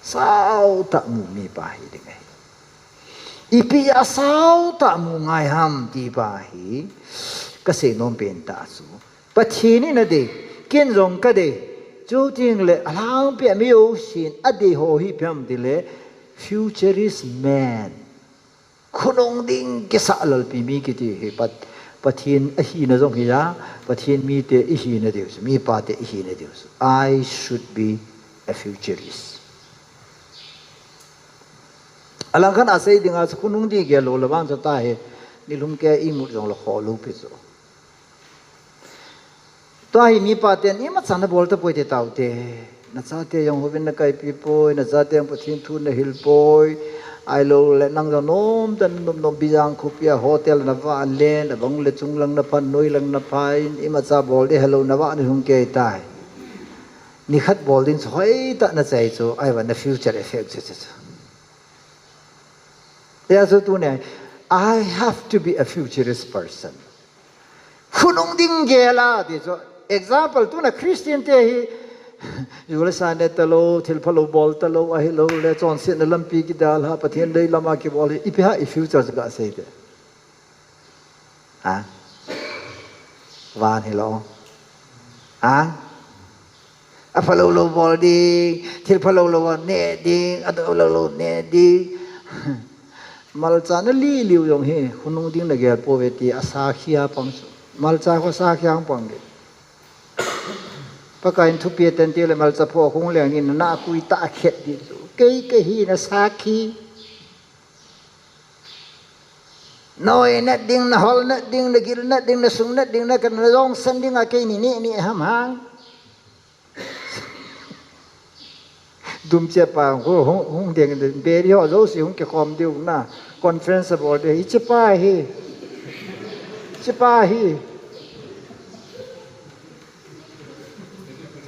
Sao ta mu mi pa hi ding ahi. Ipi a sao ta mu ngai ham ti pa hi. Ka sei nom pen ta chu. Pathen in a de, ken jong ka de. Chu ting le a lang pe mi o sin a de ho hi pem ti le futurist man. Khonung ding kisa lalpi mi kiti hi Pat-, Pathen ahina jong hi a, Pathen mite ihina diu chu, mipa te ihina diu chu. I should be a futurist. Alang khan a sei ding a chu khonung ding gel lo le vang chu ta hi, nilhum ke imut jong le kho lo pi chu. Tua hi mipa ten imacha na bol tapoi te taute. Na chate jong houin na kaipi poi, na chate jong Pathen thu na hil poi. Ahilou le nang jong nom tan nom nom Bijang khopi a hotel na va le, na bang le chunglang na phan, noilang na phan, imacha bol de helou na va ni hung kei tai. Nikhat bol ding chu hoi ta na chai chu, ahivang na future effect chu chu chu. Tia chu tuni, I have to be a futurist person. Khonung ding gel a, ti chu. Example, tuna Christian te hi, ju le sa ne ta lo, thil pha lo bol ta lo, ahilou le, chonsetna lampi kidal ha, Pathen dei lama kibol hi, ipi ha, i future chu ga sei te. Ha? Van hi lo. Ha? A pha lo lo bol ding, thil pha lo lo ne ding, a do lo lo ne ding. Malcha na li liu jong hi, khonung ding na gel po ve ti, a sakhi a pang chu. Malcha kho sakhi a pang de. Pakai in thupi ten ti le malcha pho khong leng in na kui ta khet di chu. Kei kei hi na sakhi. Na oi na ding, na hol na ding, na gil na ding, na sung na ding, na kan na jong san ding a kei ni ni ni ham hang. Dum che pa hung, hung, hung ding, beri ho jouse hung kikhom diu na, conference a bol de, hiche pa hi, hiche pa hi,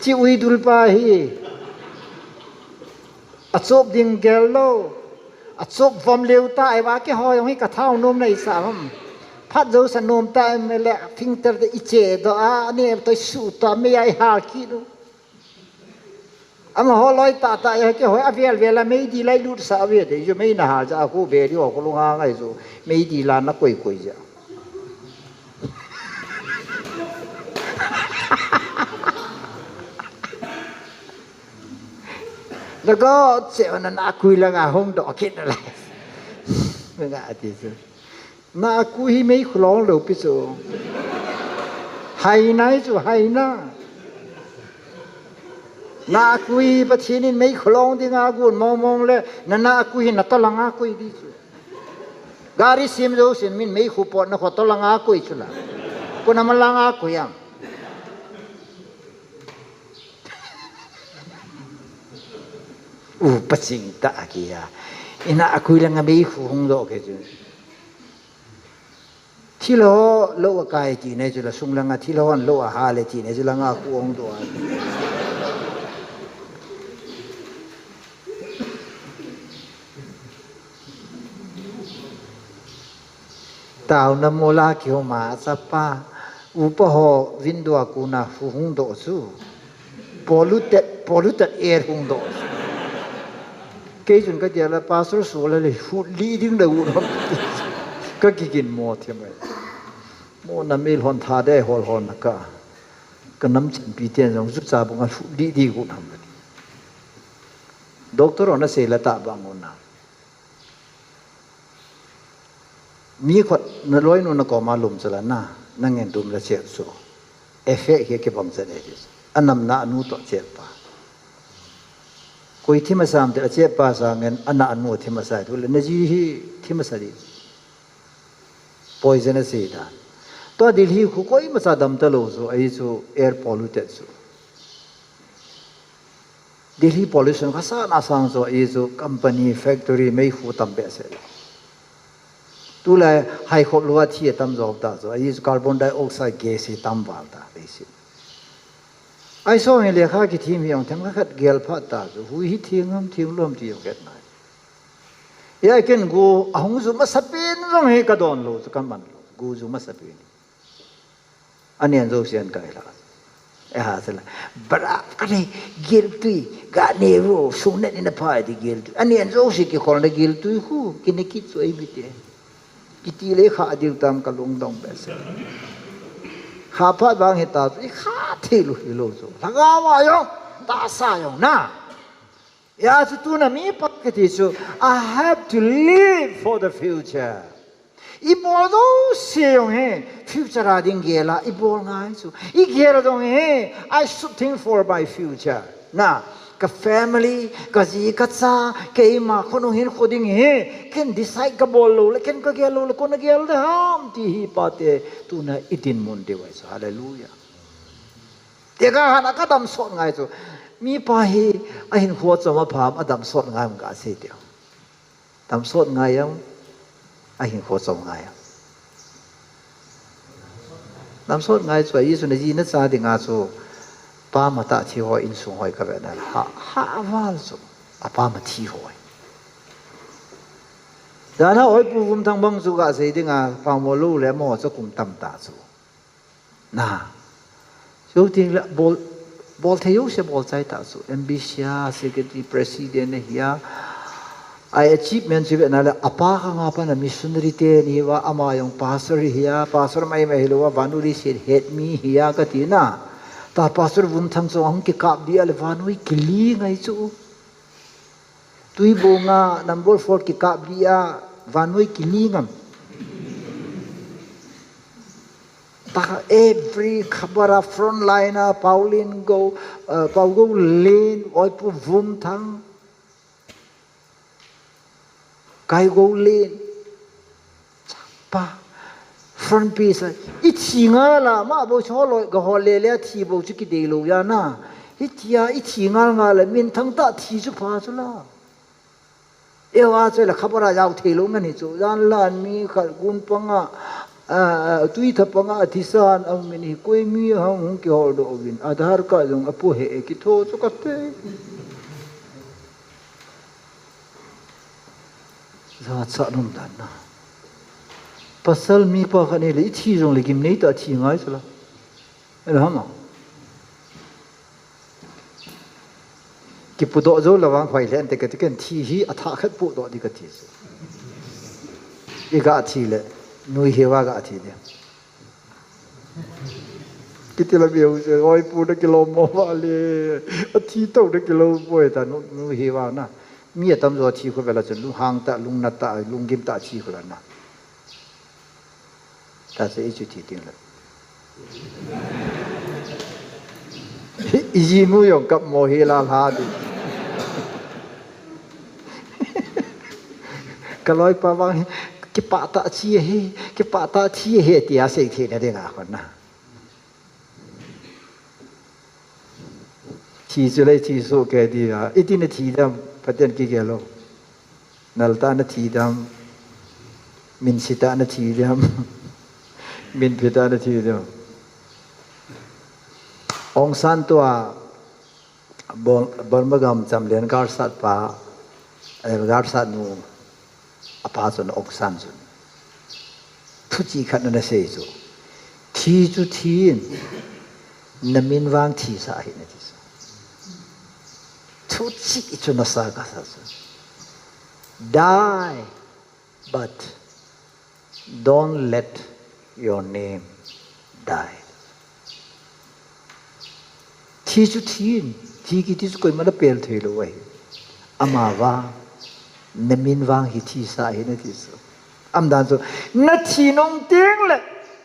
chi uidul pa hi, a chop ding gel lo, a chop vom leu ta, ai va keiho jong hi ka thao nom na i sa ham. Phat jou sa nom ta em le, filter te i che doh a, ani em toi su ta, mei a i hal kit u. Amaho loi tah tah, eh, keiho avel vel a meidil a i lut sah ve te, ju mei na hal ja, khu ve di ho, khu lung a ngai ju, meidil a na koi koi ja. Nago, che na na kui la nga hung doh kit na la. Nga ti chu. Na kui hi meikhu long lou pi chu. Hai nai chu, hai na. Na kui Pathen in meikhu long dinga gon mong mong le, na na kui hi na tolanga kui di chu. Gari sim jousen min meikhu potna khu tolanga kui chu la. Kona malanga kui am. U paching ta a kia. Ina a kui langa meikhu hung doh ke chu. Thil ho lou a kai ti nei chu la, sung langa thil hon lou a hal e ti nei chu la, nga khu hung doh a. Taona mola kihoma chapa, upa ho window a kona khu hung doh chu. Polluted, polluted air hung doh chu. Kei chun ka tia la, Pastor Sula le hut li ding le u nom. Ka kikin mo thiam ai. Mo na mil hon tha de hol hon na ka. Ka nam chin pi ten jong ju cha bunga hut li di u nom. Doctor ona sei la ta bang ona. Mi khut na loinu na koma lum chu la na, na ngen dum la chep chu. Effect hi kibang chan e ti. Anam na anu to chep pa. Koi thim asam te a chep pa sa ngen ana anu thim asai tu le na ji hi thim asa di. Poison a sei ta. To Delhi khu koima cha dam ta lou chu, ahi chu air polluted chu. Delhi pollution kha sa na sang chu, ahi chu company, factory, meikhu tam behseh. Tulai hai khop lou a thi a tam jo ta chu, ahi chu carbon dioxide gas hi tam val ta, ahi chu. Ahi chu hi lekha kithim hi jong themkhat gel phat ta chu, hui hi thing ham thing lou ham ti jong het nai. Hia ken gu ahung ju masa pen jong hi ka don lou chu, ka man lou. Gu ju masa pen. Anen jouse an kai la. E ha sela. Bara ka nei gel tui, ga ne ro, sung ne ni na pha di gel tui. Anen jouse kikhol na gel tui khu, kine kit chu ei mi te. Kiti le kha dil tam ka lungdong behseh. Kha phat vang hi ta chu, i kha thei lou hi lou chu. Lhagao a jong, tahsa jong na. Hia chu tuna mipa kiti chu, I have to live for the future. I bol jouse jong hi, future a ding gel a, i bol ngai chu. I gel jong hi, I should think for my future. Na, ka family, ka ji, ka cha, keima khonung hinkho ding hi, ken decide ka bol lou le, ken ka gel lou le, koi na gel de ham, ti hi pa te, tuna i dinmun diu ahi chu. Hallelujah. Te ka hana ka dam sot ngai chu. Mipa hi ahinkho chom a pha am, a dam sot ngai am ka sei te. Dam sot ngai am, ahinkho chom ngai am. Dam sot ngai chu, ahi chu na ji na cha dinga chu. Pa ma ta thi ho insung hoi ka ve na. Ha, ha val chu. A pa ma thi hoi. Dana hoi pu vum thang bang chu ka sei dinga, pa mo lu le mo chu kum tam ta chu. Na. Chu ting le bol, bol thei jouse bol chai ta chu. M B C a, secretary, president a hia. Ai achievement chu ve na le, apa khang a pa na missionary te ni va, ama jong pastor hia, pastor mai mai hilou va, vanuli se het mi hia ka ti na. Ta pastor vum thang chu hung kikap di a le, vanui kili ngai chu. Tui bonga number four kikap di a, vanui kili ngam. Ta every khabar a frontliner, Pauline Go, uh, Pau Go Lin, Oipu Vum Thang, Kai Go Lin. Pa, front page a, i thi ngal a, ma bou chu holoi, ga hol le le a thi bou chu kidei lou ya na. Hitia, i thi ngal ngal a, min thang ta thi chu pha chu la. Ewa chu la khabar a jao thei lou ngan hi chu. Jan lan mi khat gun panga, a, a, tui tha panga, a thi san, a min hi koi mi ham hung kihol doh uvin. Aadhaar card jong a pu he e kitho chu ka te. Jachat um dan na. Pasal mipa khat nei le, i thi jong le gimnei tah a thi ngai chu la. Ela hama. Kipudoh jou le vang hoi le ante kati ken thi hi a thah khat pudoh di kati chu. I ga thi le, nui hiva ga thi le. Kiti la biu se, oi pu na kilom mo va le. A thi to na kilom mo e ta nu, nui hiva na. Mi atam jo thi khu vela chun lunghang tah, lungnat tah, lunggim tah thi khu la na. Ta se i chu thi ting le. I jinu jong kap mo hi la la di. Ka loipa vang hi, kipah tah thi hi, kipah tah thi hi, tia sei thei na ding a kon na. Thi chu lei thi soh kei di a, iti na thi dam, Pathen kigel lou. Nal tah na thi dam, min si tah na thi dam, min phi tah na thi dam. Aung San tua Bur-, Burma gam chamlen galsat pa, eh, galsat nu, apa chun Aung San chun. Thu chi khat na na sei chu. Thi chu thi in, na min vang thi sa hi na ti chu. Thu chi chu na sa ka sa chu. Die, but don't let your name die. Thi chu thi in, thi kiti chu koima na pel thei lou ahi. Ama vang, na min vang hi thi sa hi na ti chu. Aum dan chu, na thi nung teng le,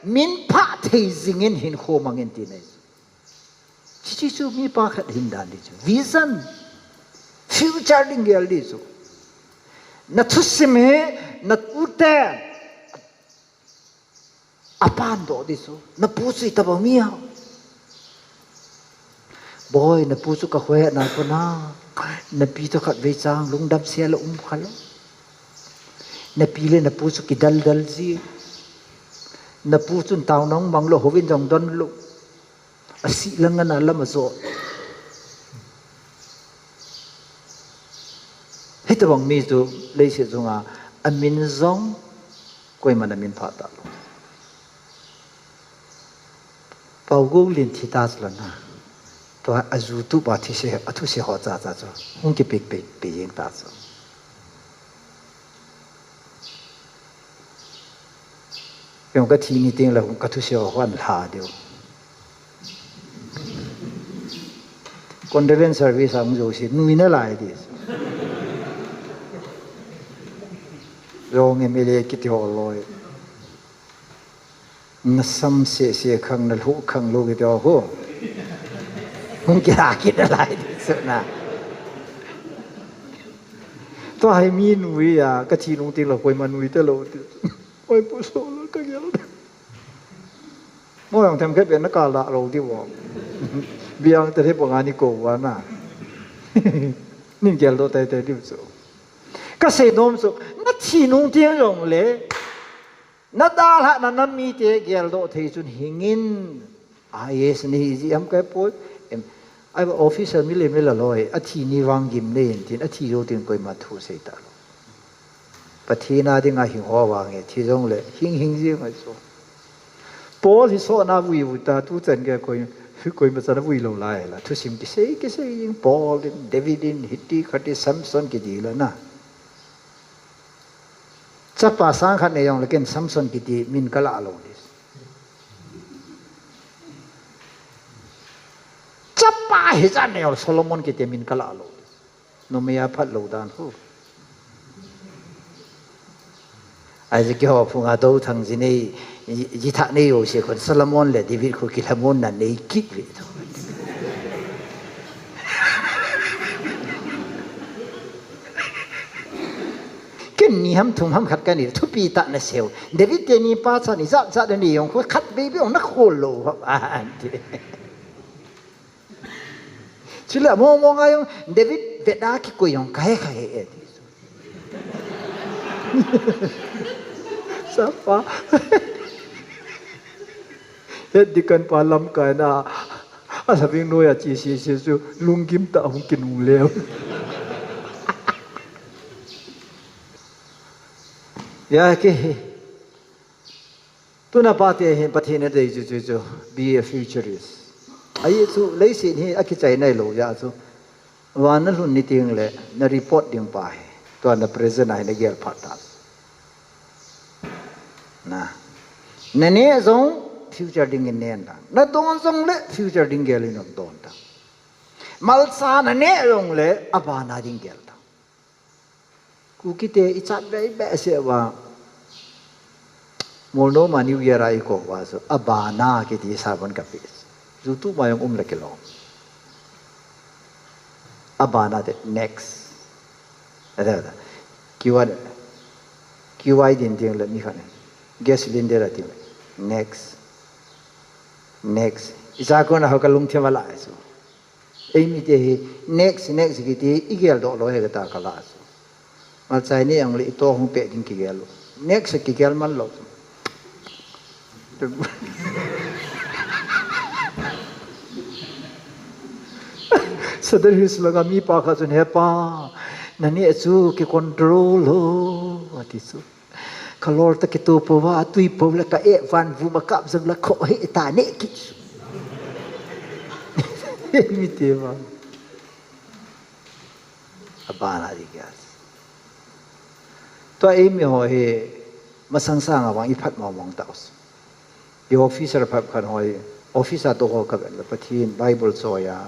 min phah thei jing in hinkho mang in ti na hi chu. Chi chi chu mipa khat hin dan di chu. Vision. Future ding gel di chu. Na thusim hi, na tute. A pan doh di chu. Na pu chu itobang mi ham. Boi, na pu chu ka khohe na ko na. Na pi to khat vei chang lungdam sia la um kha lou. Na pi le na pu chu kidal dal ji. Na pu chun tao nong mang lou, hovin jong don lou. A si lang ana lam a zo. Hitobang mi chu leiset chunga a min jong koiman a min phah ta lou. Pau Gou Lin thi ta chu la na. Tua a YouTube a thise, a thuse ho cha cha chu. Hung kipik pik pi jeng ta chu. Kei ka thi ni teng le ka thuse ho hon lha diu. Condolence service a hung jou si, nui na lai di. Jong M L A kiti ho loi. Na sam se se khang na lhu khang lou kiti ho. Hung kila kit na lai di su na. Tua hi mi nui a, ka thi nung teng le koima nui ta lou ti. Oi, pu so lo ka gel. Mo jong them khet pen na ka la lou di vo. Biang te the panga ni ko va na. Nin gel doh tei tei di chu. Ka sei nom chu, na thi nung teng jong le, na dalhah na nam mite gel doh thei chun hing in. I A S ni hi ji ham kai poi. Em, ai ba officer mi le mi la loi, a thi ni vang gim nei in tin, a thi jou teng koima thu sei ta lou. Pathen a dinga hing ho vang e, thi jong le, hing hing jing ngai chu. Paul hi sohna vui vui ta, tu chan gei koi, koima chan a vui lou lai la. Thusim kisei, kisei jing, Paul in, David in, hiti khati, Samson kiti la na. Chapa sang khat nei jong le ken Samson kiti min ka la lou di. Chapa hijat nei jong le Solomon kiti min ka la lou di. Numei a phat lou dan khu. Ai ji keiho phunga dou thang ji nei, ji, ji thah nei jo se khun Solomon le David khu kilhamon na nei kit ve tu. Ken ni ham thum ham khat ka nei, thupi tah na sei u. David teni pa chan ijat jat nei jong khu khat vei vei jong na khol lou ham, a, an ti. Chule mo mo ngai jong David veda kikoi jong ka he kha he e ti. Sapa. Het di kan pa lamkai na. A lhaving noi a chi si si chu lunggim tah hung kinung leu. Ya ke. Tuna pate hi Pathen in adei chu chu chu, be a futurist. Ahi chu leiset hi akichai nailou jeh chu. Van nalhun ni teng le na report ding pa hi. Tua na present a hi nagel phat ta. Na. Naneh jong future dingin nen tan. Nadon jong le future ding gel in nadon tan. Malcha naneh jong le abana ding gel tan. Kukite ichat vei behseh uva. Molnom a New Year a ikou uva chu. Abana kiti sermon kape. YouTube a jong um le kilom. Abana te next. Ada, ada. Q I, Q I din ding le mi khat. Gas cylinder a ding le. Next. Next. Icha kona ho kalungthim a la chu. Eimite hi next, next kiti hi igel doh lou hi kata kala chu. Malcha neh jong le itoh hung peh ding kigel lou. Next kigel man lou chu. Suddenly sulanga mipa khat chun, "He pa, naneh chu kicontrol lou," ati chu. Kalol toh kitoh pouva, atui pou le ka eh van vum a kap jong le kho he ta neh kit. Eimite vang. Abana ding gel. Tua eimi ho hi masang sanga vang iphat mong mong tau. I officer phat khat ho hi, office a tou ho kavet le Pathen Bible choi a,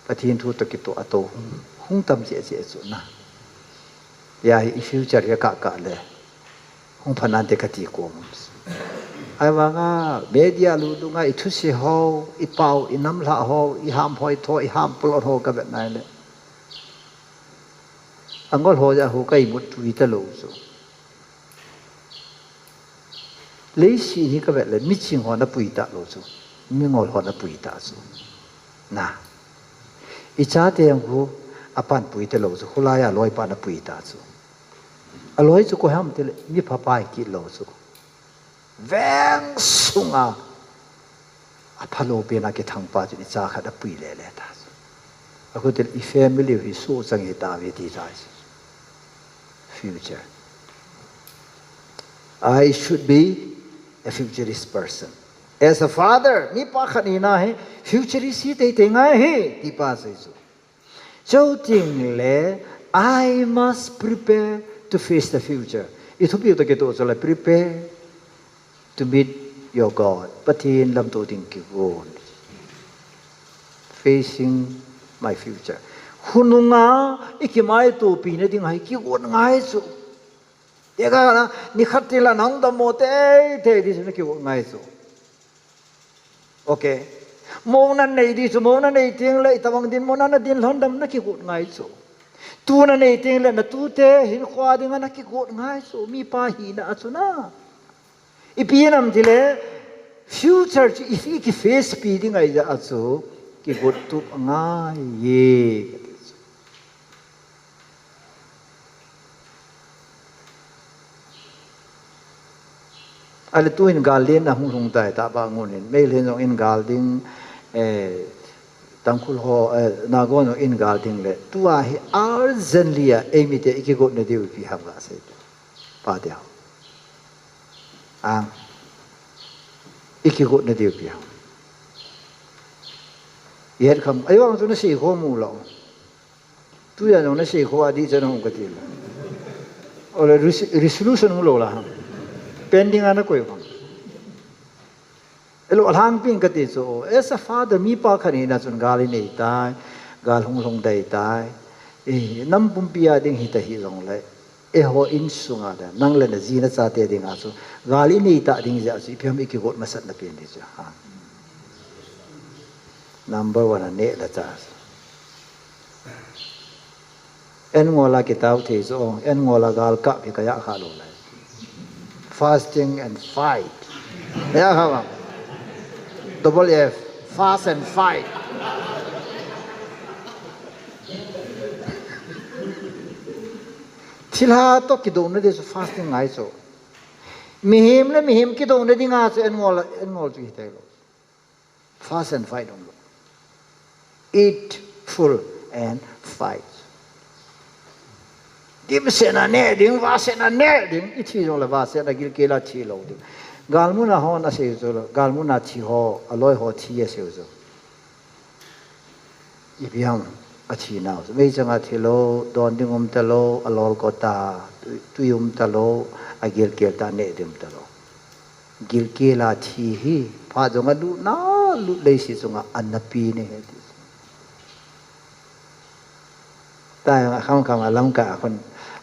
Pathen thu toh kitoh a tou hung, hung tam cheh cheh chu na. Hia hi i future hi akah kah le. Hung phat nante kati kom. Ahivanga media lu dunga i thusei ho, i pao, i namlha ho, i ham hoi tho, i ham plot ho kavet nai le. Angol ho jeh a ho ka imut pui talou chu. Leiset hi kavet le miching ho ana pui talou chu. Mingol ho ana pui ta chu. Na. I chate jong khu apanpui talou chu. Khulai a loipa ana pui ta chu. Aloi chu koi ham tile mi phapa hi kit lou chu. Veng sunga aphalou pen a kithang pa chun icha khat apui lele ta chu. Akhu tile i family hi suhchang hi tauve ti ta chu. Future. I should be a futurist person. As a father, mipa khat hina hi futurist hi teitei ngai hi, ti pa sei chu. Chuteng le, I must prepare to face the future. I thupi toh kitoh chu le, prepare to meet your God. Pathen lamto ding kigon. Facing my future. Hununga i kimaitopi na ding hi kigon ngai chu. Tekah na, nikhat teng le nahung dammo teitei ding chu nakigon ngai chu. Okay. Mona nei ding chu, mona nei teng le itobang dinmun a nadin lhon dem nakigon ngai chu. Tu nanei teng le natute hinkho a dinga nakigon ngai chu. Mipa hina a chu na. Ipi ham tile, future chu i, i kiface pi ding ahi jeh a chu, kigot tup angai e, kati chu. Ahile tuhin gal lenna hung lhung tai, tahbeh ngun in, Meitei jong in gal ding, eh, Tangkhul ho, eh, Naga jong in gal ding le, tua hi urgently a, eimite i kigotna diu ipi ham gasei. Pate ho. Ang. I kigotna diu ipi ham. I het kham. Ahivang chu nasei khom u lou. Tujan jong nasei kho a dih chan hung kati lou. Ole res-, resolution hung lou la ham. Pending a nakoi u ham. Elo alhangpi in kati chu, as a father, mipa khat hina chun gal inei tai, gal hung lhung dei tai. Eh, nam pumpi a ding hita hih jongle, eiho insunga le, nang le naji nachate dinga chu, gal inei ta ding jeh a chu, ipi ham i kigot masat na pen ding chu, ha. Number one a neh le chah. An ngol a kitao thei chu, an ngol a gal kap hi ka ja kha lou lai. Fasting and fight. Ja kha ba. Double F, fast and fight. Thilha toh kidouna ding chu fasting ngai chu. Mihem le mihem kidouna dinga chu an ngol, an ngol chu hi thei lou. Fast and fight hung lou. Eat full and fight. Dimset na neh ding, vahset na neh ding, i thi jongle vahset na gilkel a thi lou ding. Galmuna hon asei u chu, galmuna thi ho, aloi ho thi asei u chu. Ipi ham, athi nau chu. Meichang a thi lou, don ding um talou, alol kota, tui, tui um talou, agilkel ta, neh ding um talou. Gilkel a thi hi, phat jong alut na, lut leiset chunga anapi ne he ti. Tah jong akhamkham a Lamka a khun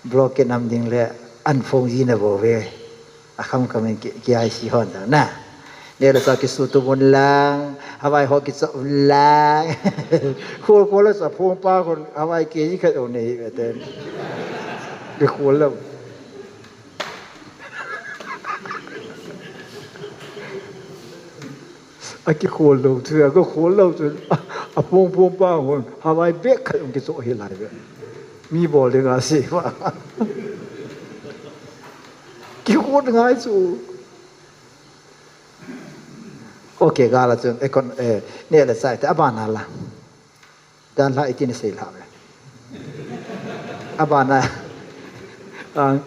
block kinam ding le an phong ji na bou ve. Akhamkham in ki, ki ai si hon ta na. Neh le chah kisutup un lang, Hawaii ho kichoh un lang. Khol khol a chah phong pa khun Hawaii kg khat jong nei hi ve ten. Kikhol lou. Akikhol lou chu, akikhol lou chu, a, aphong phong pa hon, Hawaii bag khat jong kichoh hi lai ve. Mi bol ding a sei va. Kikhol ngai chu. Okay, gal a chun, eh, kon, eh, neh le chah te, abana la. Dan la iti na sei la ve. Abana. Ah.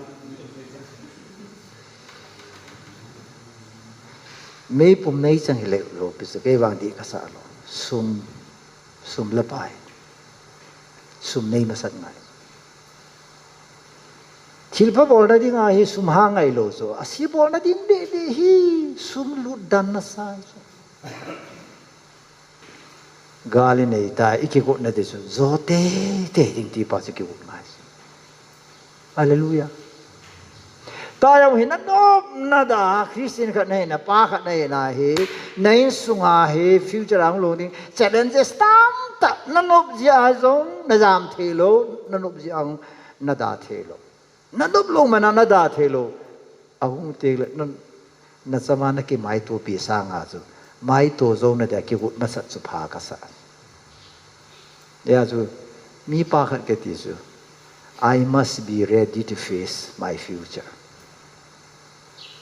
Meipum meichang hi le lou pi chu kei vang dih kasa lou. Sum, sum le pai. Sum nei masat ngai. Thilpha bolna ding a hi sum ha ngai lou chu. Ase bolna ding deh deh hi sum lut dan nasa chu. Gal i nei ta, i kigotna ding chu, jo teitei ding ti pa chu kigot ngai. Hallelujah. Tah jong hi na nop na da, Christian khat na hi na, pa khat na hi na hi, na insunga hi, future a hung lhung ding, challenges tamtah, na nop jeh a jong, na jam thei lou, na nop jeh a jong, na da thei lou. Na nop lou man a na da thei lou. Ahung teng le, na, na chama na kimaitopi sanga chu. Maito jouna dia kigot masat chu pha kasa. Hia chu, mipa khat kati chu. I must be ready to face my future.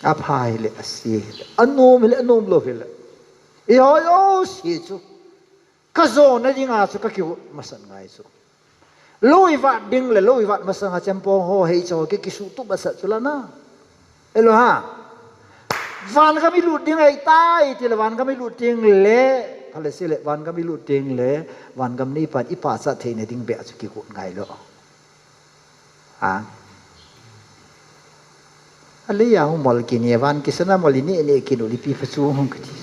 Apha hile, ase hile. Anom hile, anom lou hile. Ihoi o si chu. Ka jona dinga chu ka kigot masat ngai chu. Lou i vat ding le, lou i vat masanga chempong ho hei cho ki kisutup masat chu la na. Elo ha. Van gam i lut ding ahi tai, ti le van gam i lut ding le, phale se le van gam i lut ding le, van gam neipan i pachat theina ding beh chu kigot ngai lou. Ha? Alei a hung mol kini, van kisana mol i neh neh kinu lipi pha chu hung kati.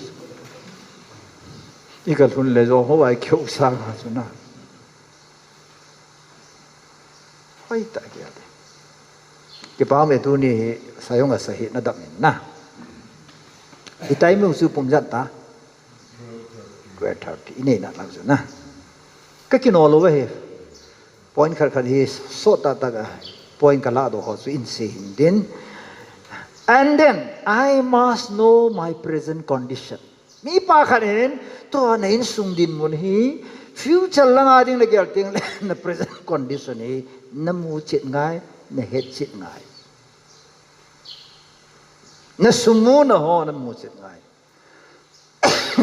I ka lhun le jo ho ai keu sang ha chu na. Hoi ta ki ate. Kipa me tuni hi sayong a sahi na dam in na. I tai mu chu pum jat ta. Twelve thirty. I nei na lang chu na. Ka kino lou ve hi. Point khat khat hi sot tah tah a point ka ladoh ho chu in sei hin din. And then, I must know my present condition. Mipa khat hin, tua na insung dinmun hi, future langa ding na gel teng le, na present condition hi, na mu chet ngai, na het chet ngai. Na sum muna ho, na mu chet ngai.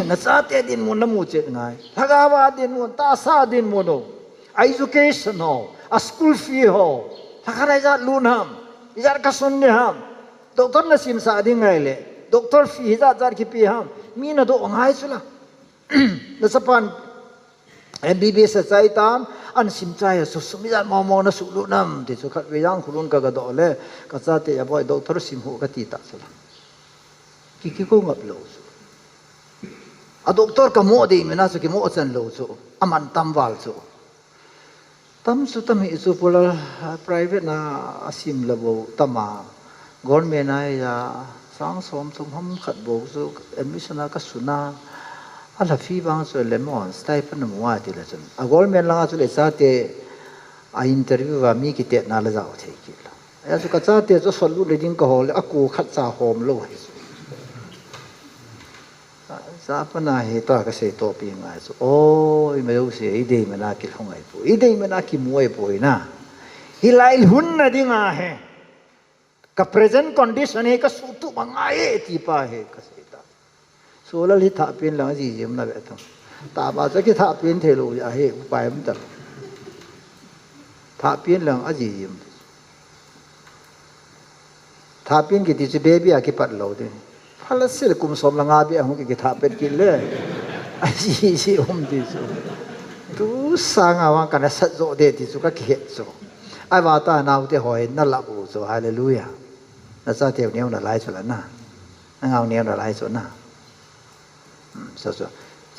Na chate dinmun na mu chet ngai. Lhagao a dinmun, tahsa dinmun ho. A education ho, a school fee ho. Lhakhat a ijat lhun ham, ijat kasun ni ham. Doctor na simsah ding ngai le. Doctor fee ijat jat kipe ham. Mi na doh ngai chu la. Na chapan M B B S a chai tam, an sim chai a chu sum ijat momo na suhlut nam ti chu khatvei jang khulun ka gadoh le. Ka chate a boi doctor sim hu kati ta chu la. Ki, kiko ngap lou chu. A doctor ka mo dei mena chu kimo chan lou chu. Aman tam val chu. Tam chu tam hi chu pula, private na asim la bou tam a. Government a ya sang som thum ham khat bou chu admission a ka suna. A la fee vang chu le mo stipend na mu a ti la chun. A government langa chu le chate a interview va mi kitetna la jao thei kit lou. Hia chu ka chate chu sot lut le ding ka hol le, a ku khat cha hom lou hi chu. Cha, cha pana hi tua ka sei topi ngai chu. O, i mai u se, i dei mena kilhung ai pu. I dei mena kimu ai pu na. Hilai lhun na dinga hi. Ka present condition hi ka suhtup ma ngai e ti pa hi ka sei ta. Solal hi thahpen lang ajijim na ve thang. Tama chu kithahpen thei lou ahi, upai um ta. Thahpen lang ajijim. Thahpen kiti chu baby a kipat lou ding. Kala sil kum som le nga bia hung ki, kitha pet kit le. Ai, si, si, um ti chu. Tu sanga vang kana sat jo de ti chu ka kihet chu. Ai va ta nau te hoi na la bu chu. Hallelujah. Na cha te neu na lai chu la na. Na ngau neu na lai chu na. Hmm, so, so.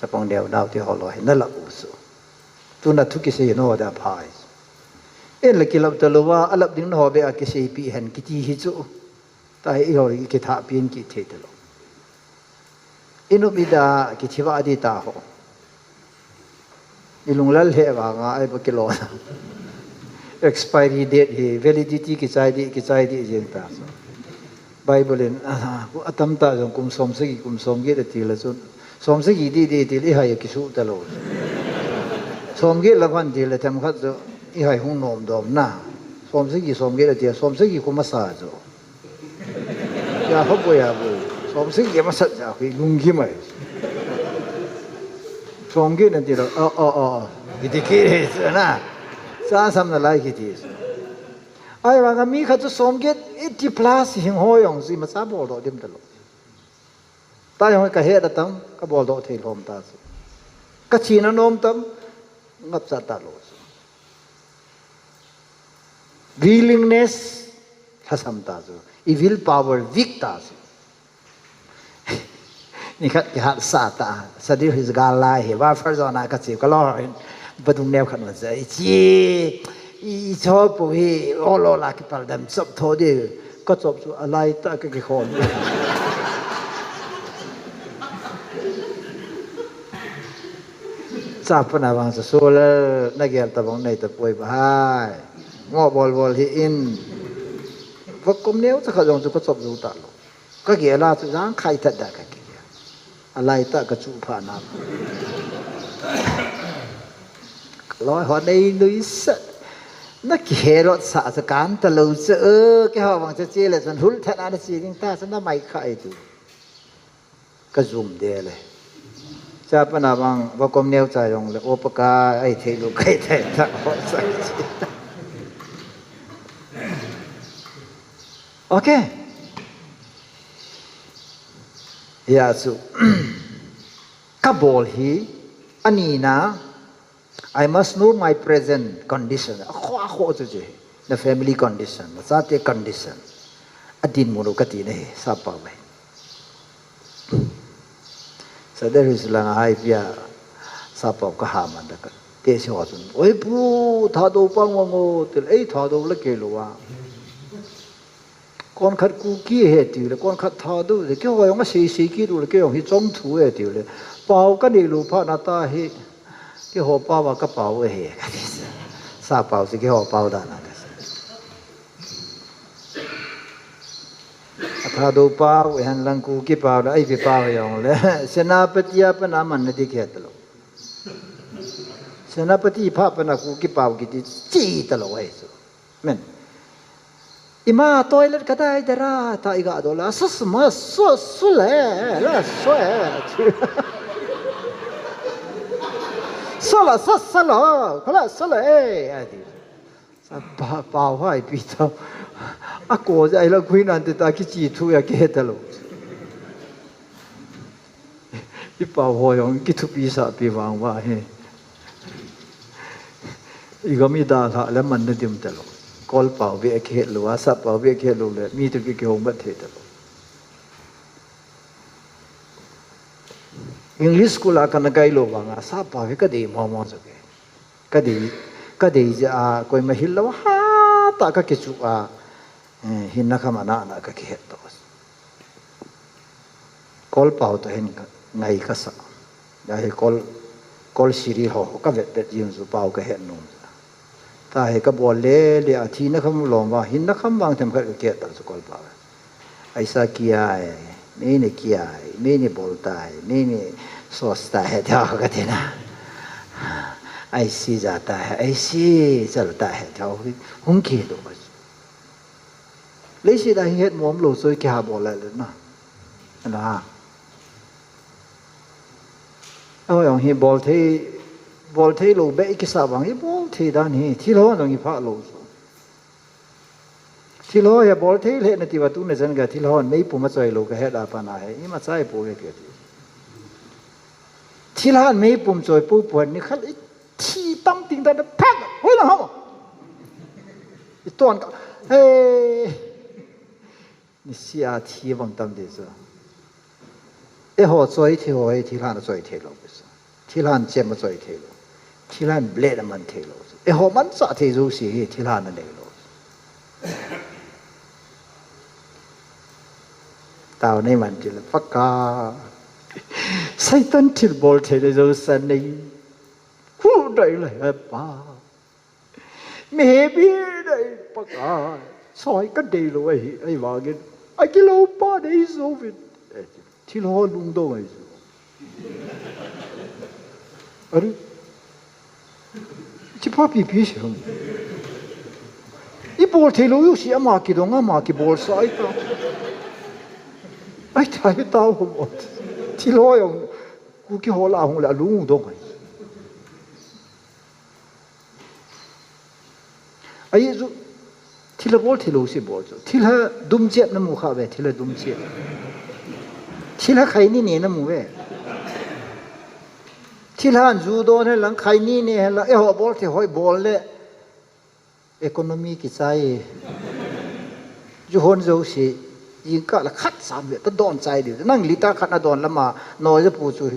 Chapang neu nau te ho lo hi na la bu chu. Tu na thu kisei no da phai. En la kilap ta lo va, alap ding na ho be a kisei pi hen kiti hi chu. Ta hi eiho hi kitha pin ki thei ta lo. Inu mi da kithi va di ta ho. I lunglal he va nga ai ba kilo. Expiry date hi validity kichai di, kichai di jeng ta. Bible in, ah, atam ta jong kum som sagi, kum som get ati la chun. Som sagi di di ti le hai kisu ta lo. Som get la khan ti le them khat chu i hai hung nom dom na. Som sagi, som get ati, som sagi kum asa chu. Ya, ho boi, ya boi. Som sagi masat ja, hui lunggi mai. Som get na ti lo, oh, oh, oh, oh. Kiti kiti na. Sa sam na lai kiti. Ai, vang mi khat chu som get eighty plus hing ho jong si ma sa bol do dim ta lo. Ta jong ka he da tam, ka bol do thei lom ta si. Ka chi na nom tam, ngap sa ta lo. Willingness, lhasam ta chu. I will power weak ta chu. Ni khat kihat sa ta. Sadir his gal lai hi. Wa far zona ka chi ka lo hin. Badung neu khat ma sa. I chi. I cho pu hi. Olo la ki pal dam chop tho di. Ka chop chu alai ta ka ki khon. Cha pana vang sa sul na gel ta bang nei ta poi ba hai. Ngo bol bol hi in. Vakum neu cha kha jong chu ka chop zu ta lo. Ka gel a chu jang khai that da ka ki. Alai ta ka chu pha na. Loi ho nei nui sa. Na ki he lot sa cha kan ta lo cha, eh, ki ho vang cha che le chun hul that ana chi ding ta cha na mai khai tu. Ka zum de le. Cha pana vang vakom neu cha jong le, o Pakai, ai thei lu kai thei ta, o sa chi ta. Okay. Ya chu. Ka bol hi, ani na, I must know my present condition. A kho, a kho chu chu. Na family condition, na chate condition. A dinmun u ka ti na hi, sap pau mai. Sa der hi silang a hai pia, sap pau ka ha man da ka. Te si ho chun. Oi pu, Thadou pang wa ngo, til ei Thadou la ke lo wa. Kon khat Kuki he ti le, kon khat Thadou le, keiho jong a sei sei kit u le, kei jong hi chong thu e ti le, pau ka nei lou phat na ta hi, keiho pau a ka pau e he, ka ti sa. Sa pau si keiho pau dan a ka sa. A Thadou pau, e han lang Kuki pau le, ai pi pau jong le, Senapati a pat na man na di khe ta lou. Senapati phat pat na Kuki pau kiti, chi ta lou ai chu. Men. Ima toilet ka dai dera ta iga do la, sus ma, su, su le, la, su e. Su la, sa, sa la, ka la, sa la e, a ti. Sa pa, pau hai pi ta. A ko ja ai la kui nan te ta ki chi thu ya ke ta lo. I pau ho jong kithupi sa pi vang va he. I gam i dalha le man na dim ta lo. Kol pau ve a kihet lo, a sap pau ve a kihet lo le, mi tu ki kihong bat thei ta lo. English school a kana kai lo vang a, sap pau ve ka dei mo mo sa ke. Ka dei, ka dei ja a, koima hil lo ha ta ka kichu a, eh, hinna kham ana na ka kihet to. Kol pau to hin ka, ngai ka sa. Ya hi kol, kol siri ho, ka vet vet jing su pau ka het nung. Ta hi ka bol le, le a thina kham lom va, hinna kham vang them khat ka kihet ta su kol pau. Aisa kiai, mene kiai, mene bol tai, mene sos tai, he ta ka tina. Aisi ja tai, aisi chal tai, he ta hung ki do. Leiset a hi het mom lo soi kiha bol le le na. Ana. Aho jong hi bol thei, bol thei lo be kisa vang hi bol thei dan hi, thil ho jong hi pha lo so. Thilha hi bol thei le nati va tuni chan ga thilha meipum a choi lou ka het a pat na hi. Ima chai po ve ke ti. Thilha meipum choi po po ni khal i thi tam ting ta phak hoi lang ha. I ton ka. Hey. Ni sia thi vang tam de chu. Eiho choi thei ho hi thilhan a choi thei lou. Thilhan chem a choi thei lou. Thilhan blade a man thei lou. Eiho manchah thei jouse hi thilhan a nei lou. Tao nei man til paka. Satan thil bol thei le jouse nei. Hu dai le pa. Mi he bi dai paka. Soi ka dei lou ahi, ahi vangin. A kilou pa dei jouvin. Eh, thilha lungdong ahi jo. Aru. Chi pa pi pi si hung. I bol thei lou jouse ama kidong ama kibol sa ai ta. Ai ta hi ta ho bol. Thilha jong. Kuki ho la hung le lungdong ahi. Ahi chu, thilha bol thei lou si bol chu. Thilha dum chep na mu kha ve, thilha dum chep. Thilha khai ni ne na mu ve. Thilhan ju don hen lang khai ni ne hen lang, eiho bol thei ho bol le. Economy kichai. Ju hon jouse, jingkah la khat sam ve, ta don chai diu. Nang liter khat na don lama, noiya pu chu.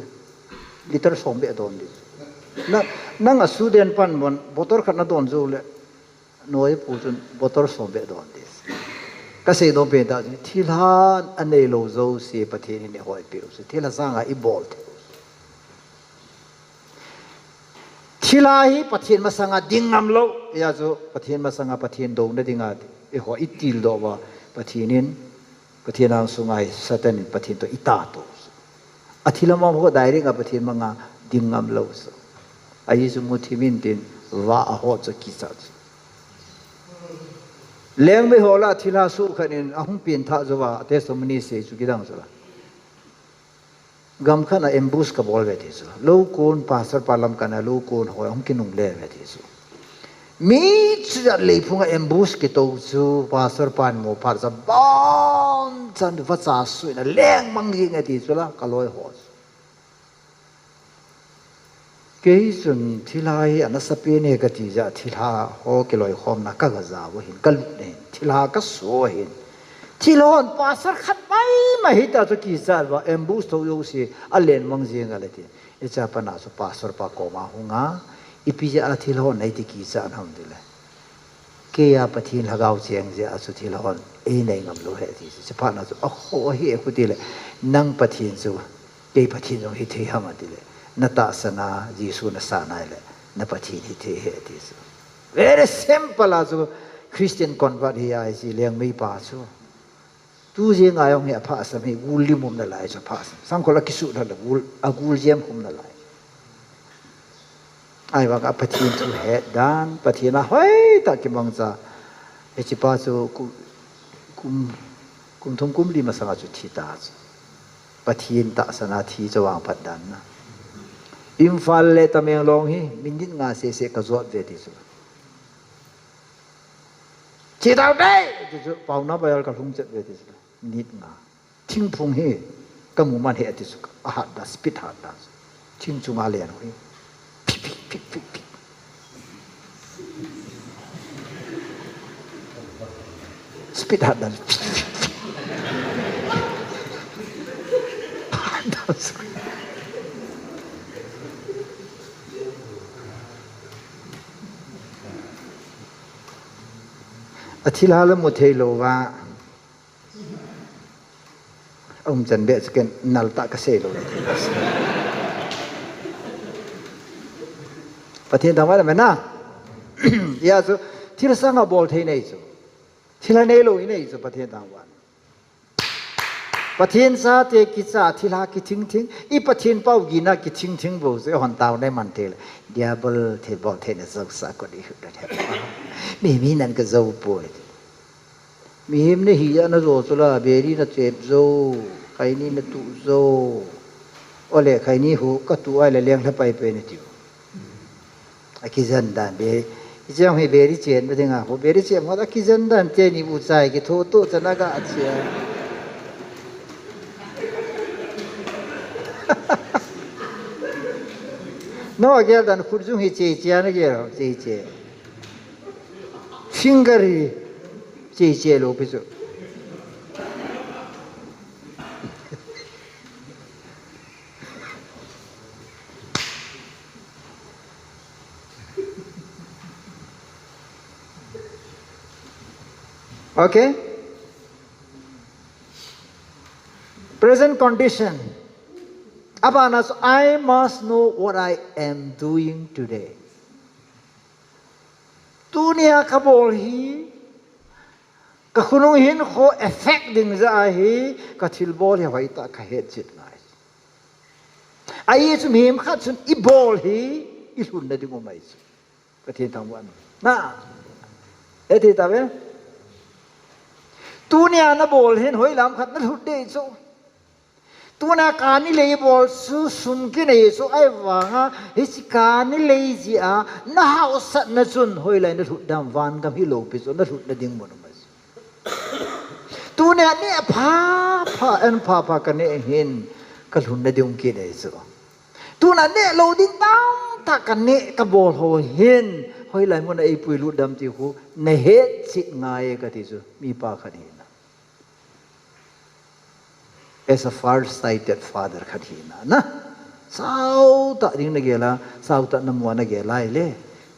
Liter som be don diu. Na, nang a student pan mon, bottle khat na don jou le. Noiya pu chun bottle som be don diu. Ka sei don pen ta chu, thilhan a nei lou jouse Pathen in eihoi peh u chu. Thilha sanga i bol thei u chu. Thilha hi Pathen masanga ding ngam lou. Hia chu Pathen masanga Pathen douna dinga eiho i tildoh uva Pathen in, Pathen angsunga hi Satan in Pathen toh i tato. A thilha mong ho direct a Pathen manga ding ngam lou. Ahi chu mu thim in tin va a ho chu kicha chu. Lengmei ho la thilha sukhan in ahung peng tha jou va, a testimony sei chu kidang chu la. Gam khat a ambush ka bol ve ti chu. Lou kon, pastor pa lam khat a lou kon ho hung kinungle ve ti chu. Mi chu jat lei phung a ambush kito chu, pastor pan mo phat sa ban chan va cha sui na leng mang jing e ti chu la, ka loi ho chu. Kei chun thilha hi ana sa pen e ka ti jeh a thilha ho kiloikhomna ka ga ja u hin, ka lut ne hin, thilha ka so hin. Thilha hon pastor khat mai mai hi ta chu kichat va, ambush tho jouse a len mang jing a le ti. Hiche a pat na chu pastor pa koma hung a, ipi jeh a thilha hon nei ti kichat ham ti le. Kei a Pathen lhagao cheng jeh a chu thilha hon ei nei ngam lou ahi ti chu. Hiche phat na chu, a ho hi e khu ti le, nang Pathen chu, kei Pathen jong hi thei ham a ti le, na tahsan a Jesu na san a le, na Pathen hi thei ahi ti chu. Very simple a chu Christian convert hi a hi chi leng mei pa chu. Tu jeng a jong hi a phasam hi, gul lim um nalai chu a phasam. Sangkhol a kisuh nalai, gul, a gul jem um nalai. Ahivang a Pathen thu het dan, Pathen a hoitah kimangcha. Hiche pa chu kum, kum, kum thum kum li masang a chu thi ta chu. Pathen tahsan a thi chu vangphat dan na. Imphal le Tamenglong hi minute nga seh seh ka jot ve ti chu. Che tau te! Ti chu, Paona Bayal ka lhung chet ve ti chu. Minute nga. Thingphung hi, ka mu man he ti chu, a hat da, speed hat da. Thing chunga len u hi. Phik, phik, phik, phik, phik. Speed hat da. Phik, phik, phik. Hat da chu. A thilha la mu thei lou va. A um chan beh chu ken nal tah ka sei lou le. Pathen thangvah in amen na. Hia chu thil sanga bol thei nei chu. Thil nei lou i nei chu Pathen thangvah. Pathen chate kicha thilha kithing thing, i Pathen pao gina kithing thing bou chu, i hon tao nei man thei le. Diabol thil bol thei na jou sa ko di hu da thei. Mi, mi nan ka jou poi. Mihem na hi a na jou chu la, beri na chep jou, khaini na tuh jou. Ole khaini hu ka tuh ai le leng lha pai pai na tiu. A kijen dan be, Jeng hi beri chen ba dinga, ho beri chen mo da kijen dan te ni bu chai ki tho to chana ga chia. No gel dan khut jung hi che che na gel che che. Finger hi che che lo pi chu. Okay? Present condition. Abana chu, I must know what I am doing today. Tunia kabol hi, kakhonung hin kho effect ding ja hi, kathilbol hi hoitah kahet chet ngai. Ahi chu mihem khat chun ibol hi, ilhunna ding um ahi chu. Pathen thangvah in. Na. Eti tave. Tunia nabol hin hoilam khat nalhut dei chu. Tuna kani lei bol chu sum kinei chu ahivanga hiche kani lei jeh a nahaosatna chun hoilai nalhut dam vangam hilou pi chu nalhutna ding mun um ahi chu. Tunia neh phapha, an phapha kaneh hin kalhunna ding kinei chu. Tuna neh lou ding tamtah kaneh kabol ho hin hoilai muna eipuilut dam ti khu nahet chet ngai kati chu mipa khat hina. As a far-sighted father khat hina, na. Sautah ding nagel a, sautah namu a nagel a ahile.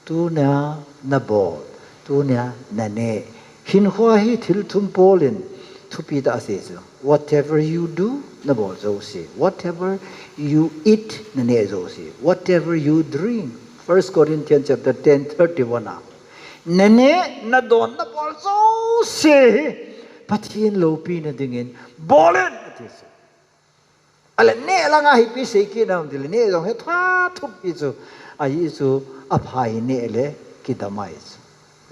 Tunia nabol, tunia naneh. Hinkho hi thil thum polin thupi tah asei chu. Whatever you do, nabol jouse. Whatever you eat, naneh jouse. Whatever you drink. First Corinthians chapter ten, thirty-one a. Naneh, nadon, nabol jouse hi Pathen loupina dingin bol in, ati chu. Ahile neh langa hi ipi sei kit nam tile neh jong hi tha thupi chu. Ahi chu apha hi neh le kidam ahi chu.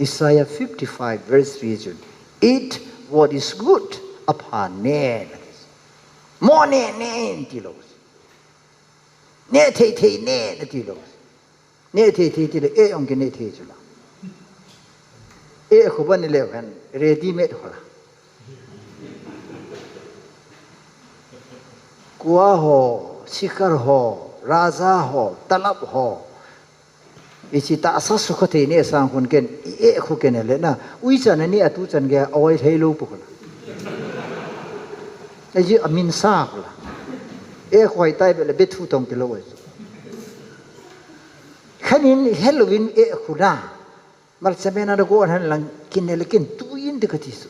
Isaiah fifty-five verse three chu. Eat what is good, apha neh, ati chu. Mo neh neh in tilou. Neh thei thei neh, nati lou. Neh thei thei tile, eh, jong kineh thei chu la. Eh, khu ban ni leu hen, ready made khu la. Kua ho, sikhar ho, raja ho, talab ho. Hiche tahsa sukha thei neh sang khun ken, i eh khu ken le na. Uicha na neh a tuchan gei a oi thei lou pu khu la. Aji amin sa khu la. Eh, khu hoitai be le bethu tong kilou ahi chu. Khanin helou in eh khu na. Malcha mena da go han lang kin le kin tui in de kati chu.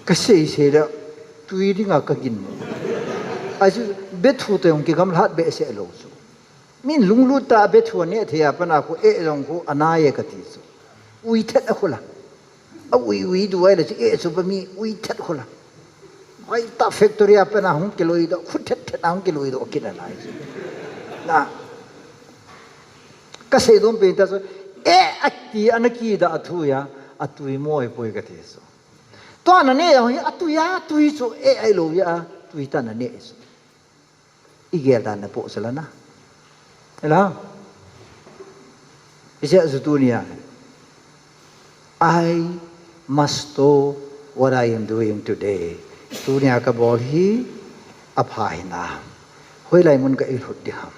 Kasei sei le tui dinga kagin. Aji bethu tong kigamlat behseh lou chu. Min lunglut tah a bethu aneh thei a pat a khu eh jong khu anai e kati chu. Ui thet a khu la. A ui ui du ai le chu eh chu ba mi ui thet khu la. Hoitah factory a pat a hung kiloi doh, khu thet thet a hung kiloi doh kit nalai chu. Na. Kasei dom pen tah chu, eh, ati ana kidah a thu a, atui moi poi kati chu. Tua naneh jong hi atui a, tui chu eh ahilou a, tui tah naneh chu. I gel dan na poh sela na. Ela. Hiche a chu tunia. I must know what I am doing today. Tunia kabol hi apha hinam. Hoilai mun ka ilhut ding ham.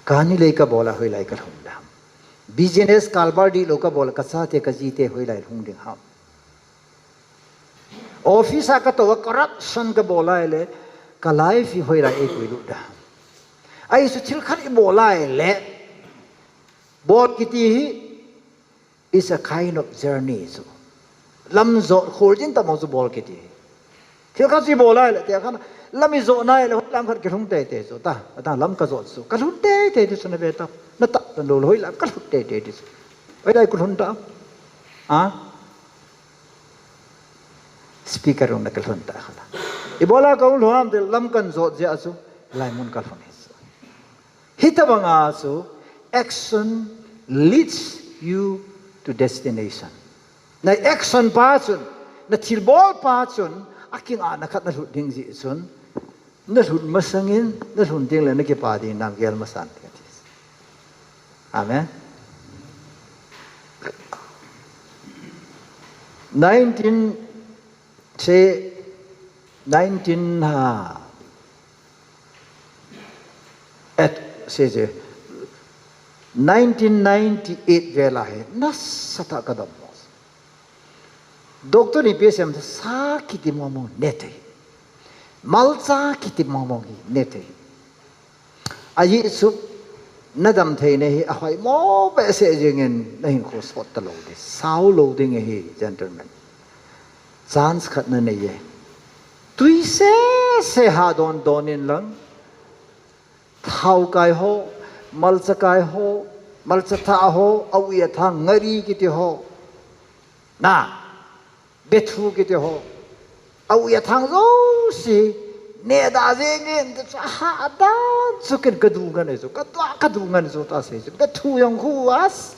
Kani lei kabol a hoilai kalhung ding ham. Business karbar dihlou kabol a kachate kajite hoilai lhung ding ham. Office a katou a corruption kabol a ahile, ka life hi hoilai eipuilut ding ham. Ahi chu thil khat ibol a ahile, bol kiti hi is a kind of journey chu. Lam jot khol jing tamo chu bol kiti hi. Thil khat chu ibol a ahile, tia khan lam ijot na ahile, hoilam khat kilhung teitei chu ta. Ata lam kajot chu. Kalhun teitei ti chu na ve ta. Na tah tan lou, hoilam kalhun teitei ti chu. Hoilai kalhun ta. Ha? Speaker room na kalhun ta khala. Ibol a kahung lhun ham tile lam kan jot jeh a chu, lai mun kalhun hi chu. Hitobang a chu, action leads you to destination. Na action pa chun, na thilbol pa chun, akingahna khat nalhut ding jeh chun, nalhun masangin, nalhun ding le nakipa ding nam gel masan ding ati. Amen. Nineteen, se, nineteen ha, at, se, se, nineteen ninety-eight vel a hi, nasatah ka dam mo. Doctor ni P S M sa kiti mong mong ne thei. Malcha kiti mong mong hi ne thei. Ajeh chu, na dam theina hi ahoi mo behseh jingin na hinkho sot talou ding, sao lou ding ahi, gentlemen. Chance khat na nei e. Tui sese ha don don in lang. Thao kai ho, malcha kai ho, malcha tha ho, a ui a thang ngari kiti ho. Na, bethu kiti ho. A ui a thang jouse, ne da jeng in, ti chu a ha dan chu ken ka du ngan e chu, ka tua ka du ngan chu ta sei chu. Bethu jong khu as,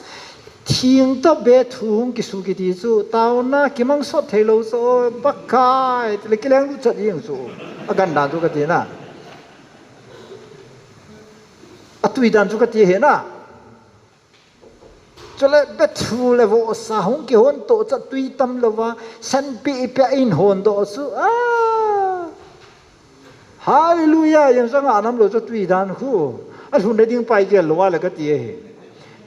thing to bethu hung kisu kiti chu, taona kimang sot thei lou chu, Pakai, ti le kileng lu chat jeng chu. A gan dan chu ka ti na. A tui dan chu ka ti he na. Chule bethu le vohsa hung kihon to cha tui tam lou va, sanpi ipia in hon doh chu. Ah. Hallelujah, yang sanga nam lou cha tui dan khu. A lhun na ding pai gel lou va le ka ti he.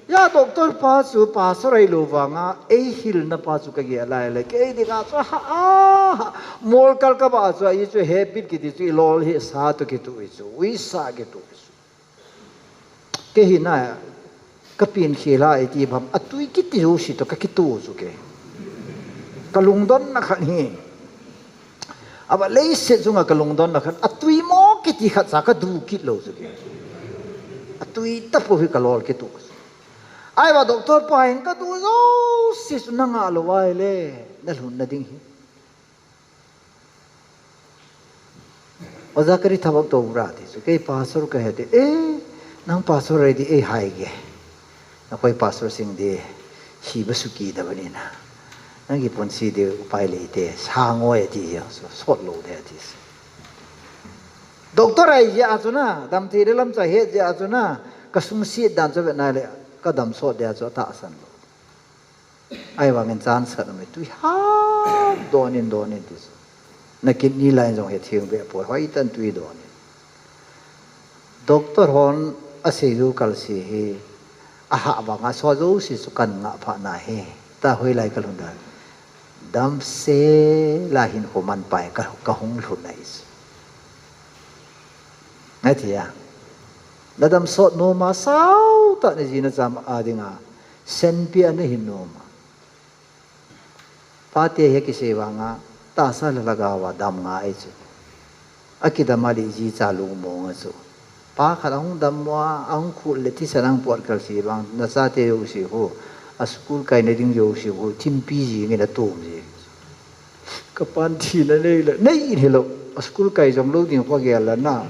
Ya doctor pa chu pastor ai lou vanga, ei hilna pa chu ka gel lai le. Kei dinga chu ha, ha, ha. Mol kal ka ba chu, i chu habit kiti chu i lol hi sa to kitu i chu. Ui sa kitu i chu. Kei hi na, ka pin khel a iti bam, a tui kiti jouse to ka kitu chu kei. Ka lungdonna khat hi. A ba leiset chunga ka lungdonna khat, a tui mo kiti khat cha ka du kit lou chu kei. A tui tapu hi ka lol kitu chu. Ai ba doctor pa hin ka du jouse chu na nga lou vai le, na lhun na ding hi. Oja kari thabak to ra ti chu, kei pastor ka he ti, eh, nang pastor re di ei hai ge. Na koi pastor sing di, si ba suki da ba ni na. Nang ki pon si di upai le te, sa ngoi ti ya, so, sot lou de ti. Doctor ai ya chu na, dam ti le lam cha he ya chu na, ka sung si dan chu ve na le, ka dam sot de chu ta san lou. Ahivangin chance khat um e, tui ha, donin, donin ti chu. Na kidney line jong he thing be poi, hoitah in tui donin. Doctor hon asei jou kalse hi, a ha vanga so jouse chu kan ngah pha na hi. Ta hoilai ka lhun dan. Damsel a hin ho man pai ka, ka hung lhun na i chu. Ngai thei a. Na dam sot nom a sao tah na ji na cham a dinga. Senpi a na hin nom a. Pate hi kisei vanga, tahsa le lhagao a dam ngai chu. A kidam a le ji cha lungmong a chu. Pa khat a hung dam mo a, a hung khut le thisan a hung pot kalse vang, na chate jouse ho, a school kai na ding jouse ho, thimpi jing in a tum ji. Ka pan thina nei le, nei in hilou, a school kai jong lou ding kho gel la na.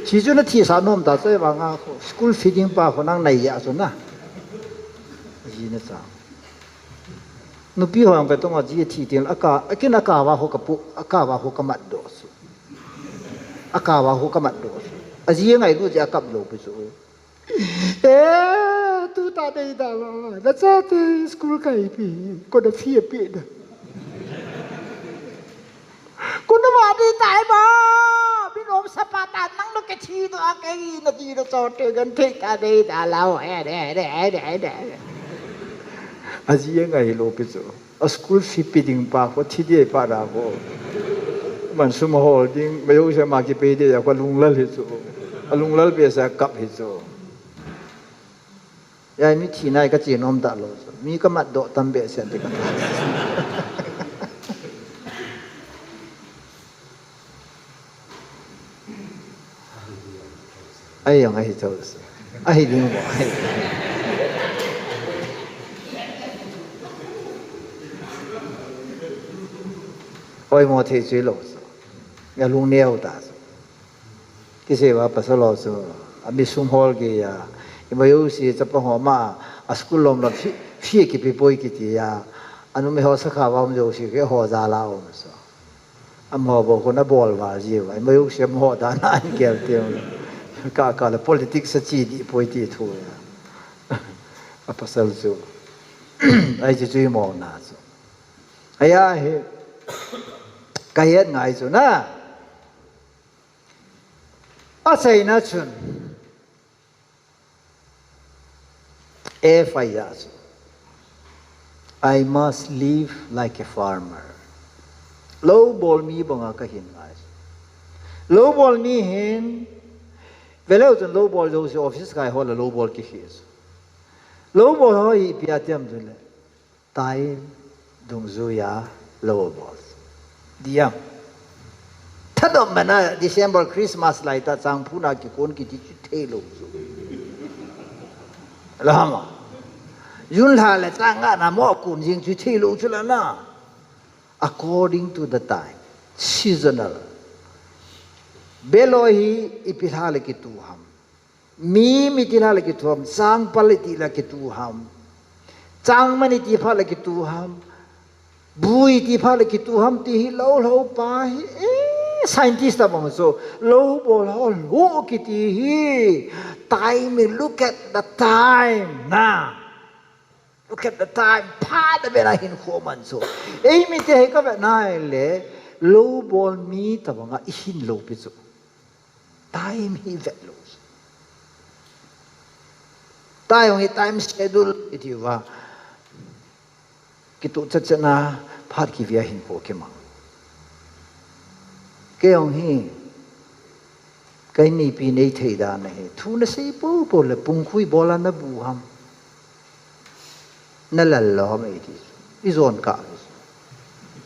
Chi chu na thisa nom ta chu vanga kho, school feeding pa kho nang nai ya chu na. Ji na cha. Nupi ho ang ka tong a ji thi tin a ka, a kin a ka va ho ka pu, a ka va ho ka mat do chu. A ka va ho ka mat do chu. A ji ngai lu ji a kap lo pi chu. Eh, tu ta dei da la, na chate school kai pi, ko da fee pi da. Ko na va dei tai ba, mi nom sa pa ta nang lo ke thi do a ke na di do cho te gan thei ta dei da la, eh, de, de, de, de. A ji ngai lo pi chu. A school fee pi ding pa kho thi dei pa da kho. Man sum hol ding, ma jouse ma kipe dei a kho lunglal hi chu. A lunglal behseh a kap hi chu. Jai mi thi nai ka che nom ta lo chu. Mi ka mat do tam behseh ti ka. Ai, ang ahi chau. Ahi ding mo, ahi. Oi mo thei chui lo. Ya lung neo ta. Kisei va pasal lo chu. Ami sum hol ke ya. Ima jouse chapa ho ma. A school lom la fee, fee kipe poi kiti ya. Anu me ho sakha va um jouse ke ho ja la um so. Amaho bou kho na bol val ji uva, amaho jouse amaho dan a an gel te u. Ka, ka le politics a chi dih poi ti thu. A pasal chu. Ai chu chu mo na chu. Aya hi. Ka het ngai chu na. A sei na chun. F I R. I must live like a farmer. Lou bol mi banga ka hin ngai. Lou bol mi hin, veleu chun lou bol jo si office kai hol a lou bol ki khi. Lou bol ho hi pia tiam tu le. Time dungjuia lou bol. Diam. Thadom mana December Christmas lai ta chang phuna ki kon ki ti chu thei lou chu. Lama. June lha le chang nga na mo kun jing chu thei lou chu la na. According to the time. Seasonal. Belo hi ipi lha le ki tu ham. Mi, mi ti la le ki tu ham, chang pal ti la ki tu ham. Chang mani ti pha le ki tu ham. Bui ti pha le ki tu ham ti hi lou lou pa hi. Eh, scientist ta bang so. Lou bol ho lou ki ti hi. Time, look at the time. Na. Look at the time. Pha da bena hin kho man so. Ei mi te hi ka be nai le. Lou bol mi ta banga i hin lou pi chu. Time hi vet lou. Time hi time schedule iti va. Kitu chat chat na phat ki via hin po ki mang. Ke ong hi. Kai ni pi nei thei da na hi. Thu na sei po po le pung khui bola na bu ham. Na lal lou ham ei ti. I zon ka.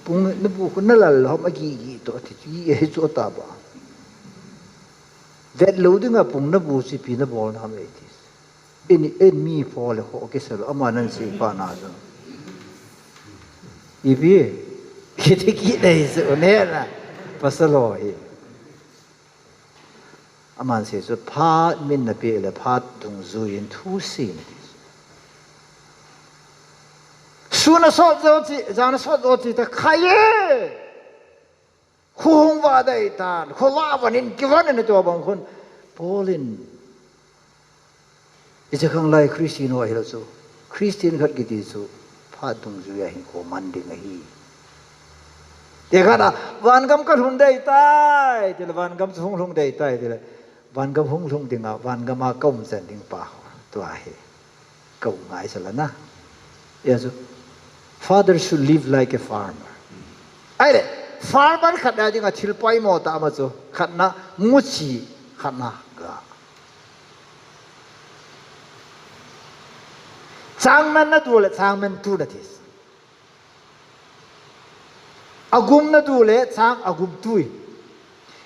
Pung na bu khu na lal lou ham a gi gi to ti gi e hi cho ta ba. Vet lou dinga pung na bu si pi na bol na ham ei ti. In, in mi pho le ho ke sel ama nan si pa na zo. Ipi. Ki ti ki dei zo ne na. Pasal ho hi. Aman sei chu phat min na pe le phat dungjuiyin thu sei na ti. Sun a sot zo chi, jan a sot zo chi ta khai e. Khu hung va dai tan, khu va van in ki van in to bang khun. Paul in Icha khanglai Christian ho ahilou chu. Christian khat kiti chu. Phat dungjuia hin kho man ding ahi. Te khat a, vangam ka lhung dei tai, tile vangam chu hung lhung dei tai, tile vangam hung lhung dinga, vangam a ka um chan ding pa ho. Tua hi. Ka um ngai sa la na. Ia chu. Father should live like a farmer. Ai le, farmer khat na dinga thil poimo ta ma chu. Khat na muchi, khat na ga. Chang man na tu le chang man tu na ti. Agum na tu le chang agum tu.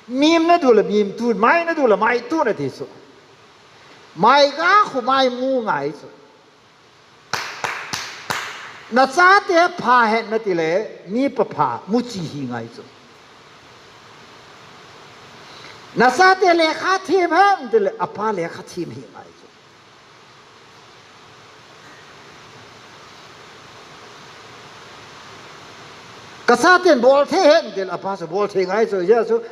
Mim na tu le mim tu. Mai na tu le mai tu na ti su. Mai ga khu mai mu ngai su. Na chate pha hen na ti le mi pa pha mu chi hi ngai su. Na chate lekha thim hen ti le apa lekha thim hi ngai su. Ka chaten bol thei hen ti le apa chu bol thei ngai chu, Jesu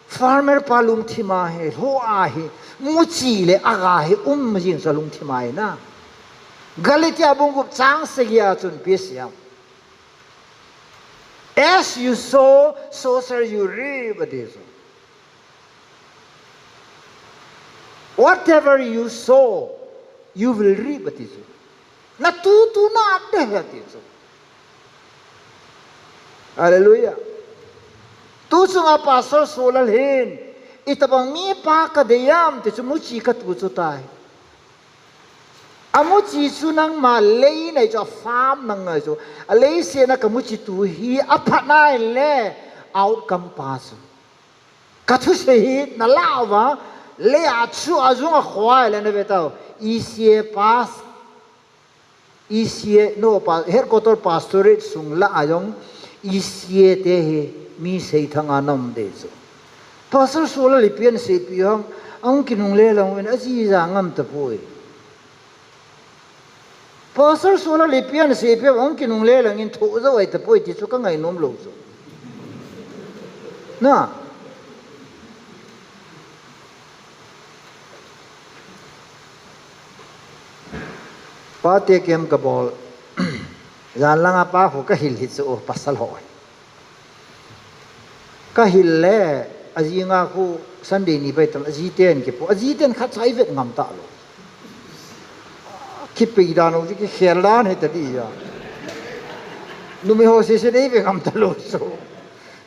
farmer pa lungthim a hi, lho a hi, muchi le aga hi um jing chu lungthim a hi na. Galatia bung gup chang sagi a chun pi siam. As you sow, so shall you reap, ati chu. Whatever you sow, you will reap, ati chu. Na tu tu na de, ati chu. Hallelujah. Tu chunga Pastor Solal hin, itabang mi pa ka dei am ti chu muchi ka tu chu tai. Amuchi chu nangma lei nei chu a farm nang ngai chu. A lei se na ka muchi tu hi a phat nai le outcome pa chu. Ka thusei hi na lau va, lei a chu a zung a khoi le na ve tau. E C A pass, E C A, no, pa, headquarter pastorate sung la a jong E C A te hi mi sei thang a nam de chu. Pastor Solal ipi an seipi ham, ang kinung le lang win a ji ja ngam ta poi. Pastor Solal ipi an seipi ham, ang kinung le lang in tho zo ai ta poi ti chu ka ngai nom lo chu. Na. Pate kem kabol. Jan langa pa khu kahil hi chu, pasal ho. Kahil le, ajinga khu Sunday ni bai tam, ajiten kipo, ajiten khat cha ivet ngam talou. Kipei dan u kikhel dan hi tadi ya. Numei ho sese dei ve ngam talou so.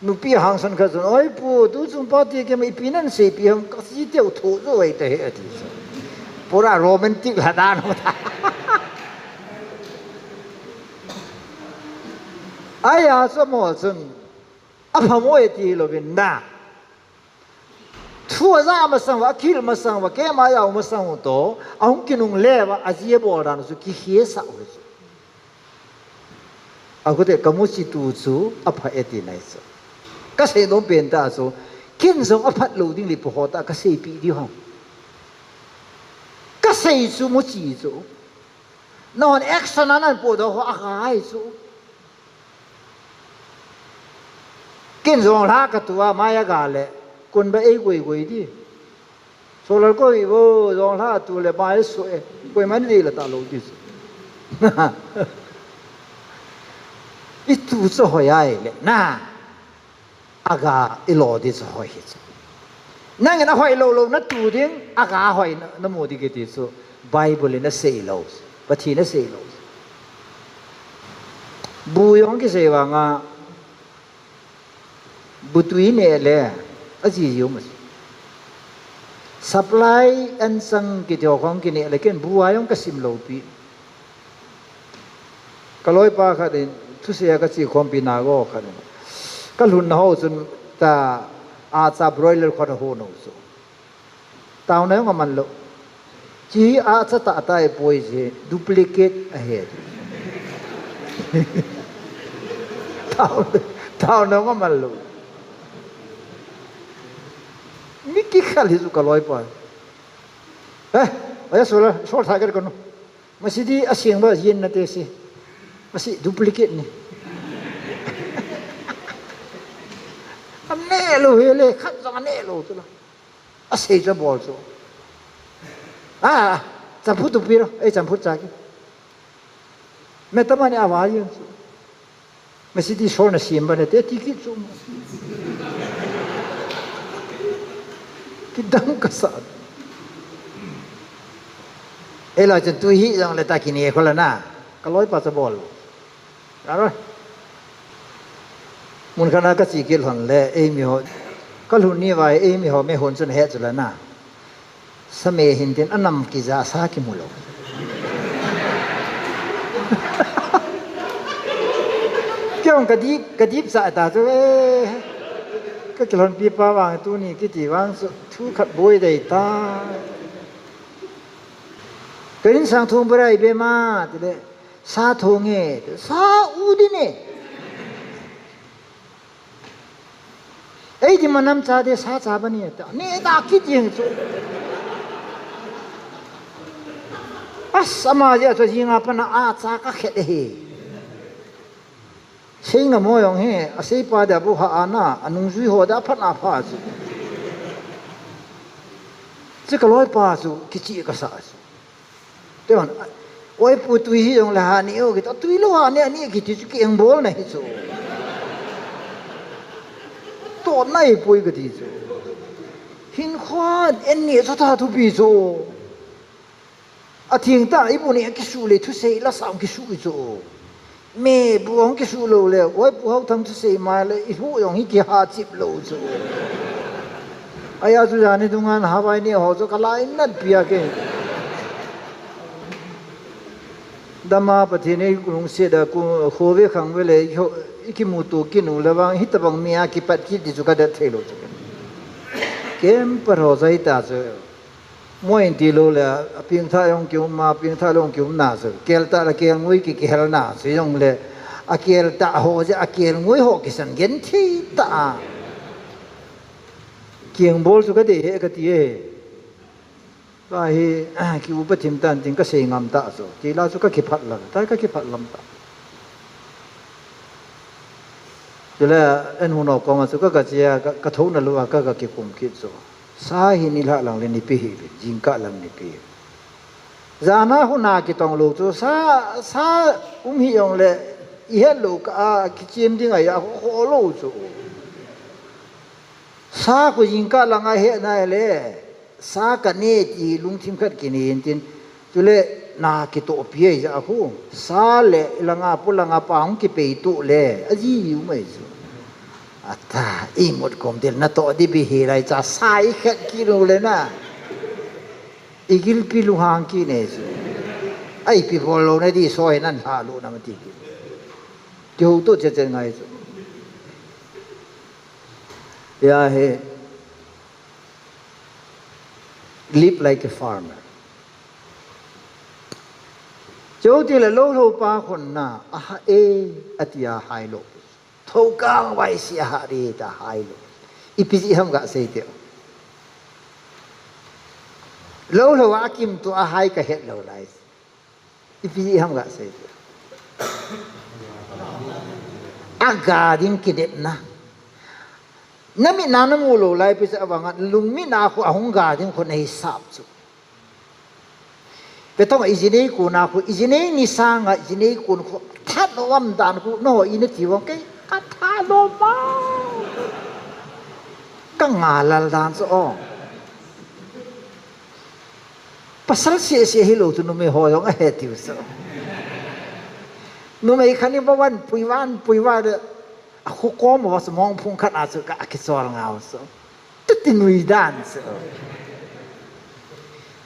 Nupi hangsan khat chun, "Oi pu, tu chung pate kem ipi nan seipi ham, ka si teu tho jo ei te he," ati chu. Pura romantic la dan u ta. Aya chu mo chun, apha mo e ti louvin na. Thu aja masang uva, akhel masang uva, keima jau masang u to, ahung kinungle uva, aji abol dan u chu kikhesa u chu. Akute kamuchi tu chu apha e ti nai chu. Kasei nom pen ta chu, ken jong aphat lou ding le pu ho ta kaseipi di ho. Kasei chu muchi chu. Nahon action anan podoh ho akhai chu. Ken jonglha katu a mai aga le, kun ba ei goi goi di. Solal koi vo, jonglha tu le mai su e, koiman dei la talou di chu. Itu chu hoi ai le, na. Aga ilo di chu hoi hi chu. Nangin ahoi lou lou natu ding, aga hoi na, namu di kiti chu. Bible in asei lou. Pathen in asei lou. Bu jong kisei vanga, bu tui neh le, aji ji um a chu. Supply and sang kiti ho khong kineh le ken bu a jong kasim lou pi. Kaloipa khat in, thusei a kache khompi nago khat in. Kalhun na ho chun ta, acha broiler khat aho no chu. Taona jong aman lou. Chi acha tah tah e poi ji, duplicate ahi. Tao, taona jong aman lou. Mi kikhel hi chu kaloipa. Eh, aya sola, sol tha ker kono. Masi di aseng ba jin nate si. Masi duplicate ni. Aneh lou hile, khat jong aneh lou tu la. Asei chu abol chu. Ah, champhut tu pi ro, ei champhut cha ki. Me tamani awa jin chu. Masi di sol na sim ba nate ti kit chu. Kidang kasa. Ei la chun tu hi jong le ta kine khola na. Kaloipa chu abol. Aroi. Mun khat a kache kit lhon le, eimi ho. Kalhun ni vai, eimi ho, me hon chun he chu la na. Sa me hin tin anam kija sa kimu lou. Kei jong kadip, kadip sa ta chu e. Kakilhonpi pa vang tuni kiti vang chu thu khat boi dei ta. Ka insang thong bora ibe ma, tile. Sa thong e, sa u din e. Ei di manam cha de sa cha bani ta. Ni ta kit jeng chu. As ama ji a chu jinga pana acha kakhet e hi. Sei ngam mo jong hi, asei pa de bu ha ana, anungjui ho de aphat na pha chu. Chu kaloipa chu kichi kasa chu. Te man, oi pu tui hi jong le ha ni o kiti, tui lou ha ni, ani kiti chu kiengbol na hi chu. To nai pui kati chu. Hin khwan, en ni chu ta thupi chu. Atheng ta, ibu ni kisu le thusei la sam kisu chu. Me bu hong kisu lou le, oi pu hau thang thusei ma le, ibu jong hi kiha chip lou chu. Aya chu jani dunga na Hawaii ni ho chu kalai nat pia ke. Dama Pathen ei lungset a ku khove khang ve le, i ho, i kimuto kinu le vang, hitabang mi a kipat kit di chu kadet thei lou chu. Kem pa ho jai ta chu. Moi in ti lou le, a pengthah jong kium a, pengthah jong kium na chu. Kel tah le kel ngui ki, kihel na chu jong le, a kel tah ho je, a kel ngui ho kisan gen thei ta a. Kiengbol chu kadei he kati e. Ka hi, ki upa thim tan tin kasei ngam ta chu. Ti la chu kakiphat lam, ta kakiphat lam ta. Chule, en hu no koma chu ka, ka chia, ka, ka thona lou a ka, ka kikum kit chu. Sa hi nilhah lang le nipi hi, jingkah lang nipi. Jana khu na kitong lou chu, sa, sa um hih jongle, ihet lou kah a, kichem ding ahi a, kho lou chu. Sa khu jingkah langa hena le, sa kane ti lungthim khat kinei intin, chule na kitohpi ahi jeh a khu, sa le langa pu langa pa hung kipei toh le, aji um ahi chu. Ata, imut kom til natoh di bi hi lai cha, sa ikhet kit lou le na. Igilpi lunghang kit ne chu. Ai, ipi bol lou na di, soi nan ha lou na mati kit. Kihouto chet chet ngai chu. Ya he. Live like a farmer. Chutile lou lou pa khun na, aha e, ati a hai lou. Thokang vaisi aha ri ta hai lou. Ipi jeh ham gasei teu. Lou lou a kimto a hai kahet lou lai. Ipi jeh ham gasei teu. Aga ding kinepna. Namit na namu lou lai pi chu avanga lungmit na khu ahung ga ding khu nahi sap chu. Petong ijinei kuna khu, ijinei ni sanga ijinei kun khu, thanop dan khu, no ina ti vang kei, kathanop ma. Ka ngalal dan chu o. Pasal sese hilou chu numei ho jong ahe tiu chu. Numei khat in vavan pui van pui va de. Akhu kom a chu mong phung khat a chu ka akichol ngau chu. Tuti nui dan chu.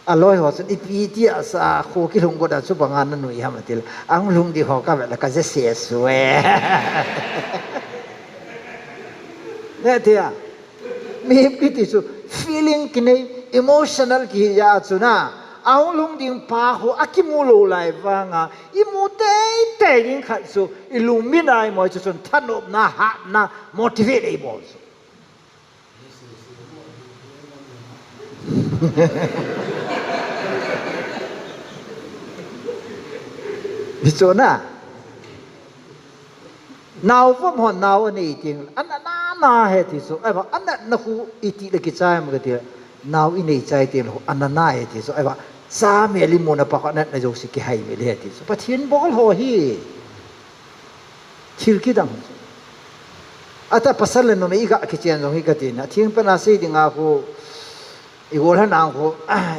Aloi ho chun ipi ti asa khu kilhung got a chu banga nanui ham atil. Ahung lhung di ho kavet le kaje se su e. Ne tia. Mihem kiti chu feeling kinei, emotional kihi a chu na. Ahung lhung ding pa khu akimu lou lai vanga. Imu teitei ding khat chu ilungmit a imoi chu chun thanopna, hatna, motivate eibol chu. Hichu na. Nao vom hon nao anei teng, ana na na he ti chu. Ahivang, ana na khu iti le kichai ma kati. Nao inei chai teng lou, ana na he ti chu. Ahivang, cha mel imuna pa khu ana na jouse kihai mel he ti chu. Pathen bol ho hi. Thil kidang. Ata pasal le numei iga kichen jong hi kati na. Thing pana sei dinga khu, igol han ang khu,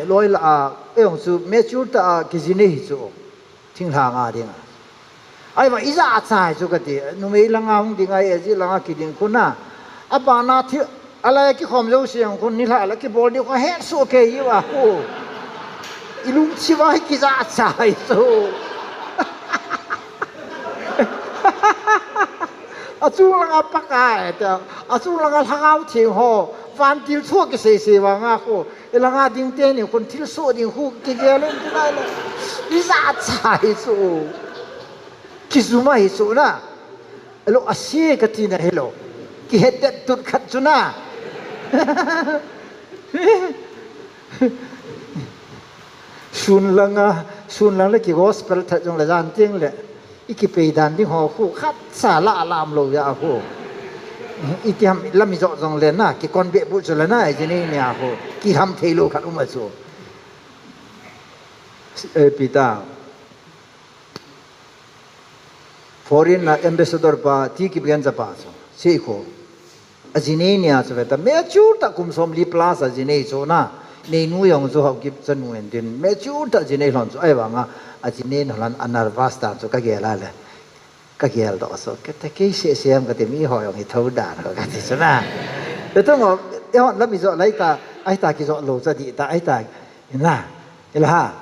loi la a, eong chu mature ta a kijinei hi chu. Thinglhang a dinga. Ahivang ijat cha hi chu kati, numei langa hung dinga, eji langa kiding khu na. Abana thi, alai kikhom jouse jong khu nilhah la kibol di khu hetsoh kei uva khu. Ilungthim a hi kijat cha hi chu. Achung langa Pakai, tia, achung langa Lhagao Theng ho, vantil thu kisei sei vanga khu, ilanga ding teni khun thilsoh ding khu, kigel in kinai le, ijat cha hi chu, kijum ahi chu na, alo ase kati na hilou, kihet det tut khat chu na. Sun langa, sun lang le ki gospel that jong le jan teng le. Ikipei dan ding ho khu, khat cha la lam lou ja khu. Iti ham lam ijo jong le na, kikon be bu chu le na, ijinei nia khu. Kiham thei lou khat um a chu. Eh, Peter. Foreign na ambassador pa, ti kiben ja pa chu. Sei khu. Ajinei nia chu veta, mature ta kum som li plus ajinei chu na. Neinu jong chu Haokip chanu en din, mature ta jinei lhon chu, ahivanga, ajinei na lhon a nervous dan chu kagel a le. Kagel doh chu, kate kei seh sem kati mi ho jong hi tho dan ho kati chu na. Te tu ngo, eihon lam ijo lai ta, ahi ta kijo lou cha di ta, ahi ta, na, ila ha,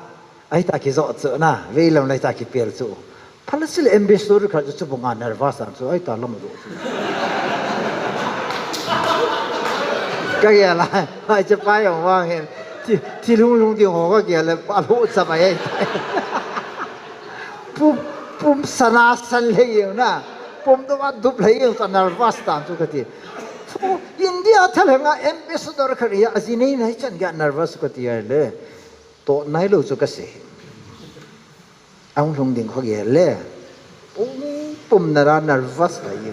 ahi ta kijo chu na, vei lam lai ta kipel chu. Phala sile ambassador khat chu chubanga nervous ang chu, ahi ta lam lo chu. Kagel a, ai che pa jong vang hin, thi, thi lung lung ding ho kagel a, pa lo cha bai ai. Pum, pum sana san le jeng na, pum do ma dup le jeng ta nervous tang chu kati. India thalhenga ambassador khat hi ajinei na hichan gei nervous kati ai le. Toh nai lou chu kasei. Ahung lhung ding kho gel le. Pum, pum nara nervous ka hi.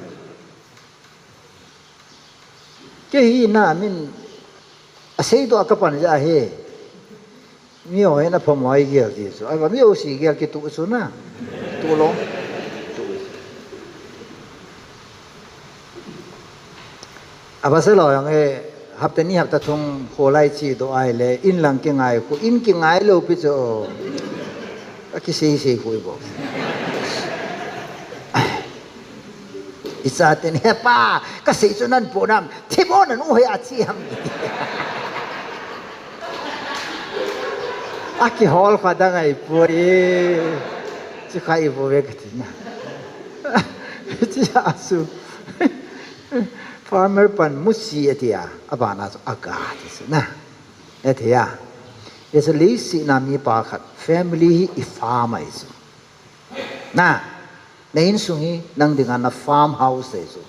Kei hi na min asei doh a kapan ja hi. Mi ho hin aphamo ahi gel ti chu. Ahivang mi ho si gel kituh chu na. Tuh lou. Tuh. Abase lou jong e, hapta ni hapta thum kholai chi doh ahile, in lang kingai khu, in kingai lou pi chu. Akisei sei khu ibol. Ichaten, "He pa, kasei chu nan po nam, thibon nan u he achi ham." Akihol kha dang ahi poi. Chi khai vo ve kati na. Chi asu. Farmer pan musi atia, abana chu aga ti chu na. Atia. Esa leisi na mi pa khat, family hi i farm ahi chu. Na, na insung hi nang dinga na farm house ahi chu.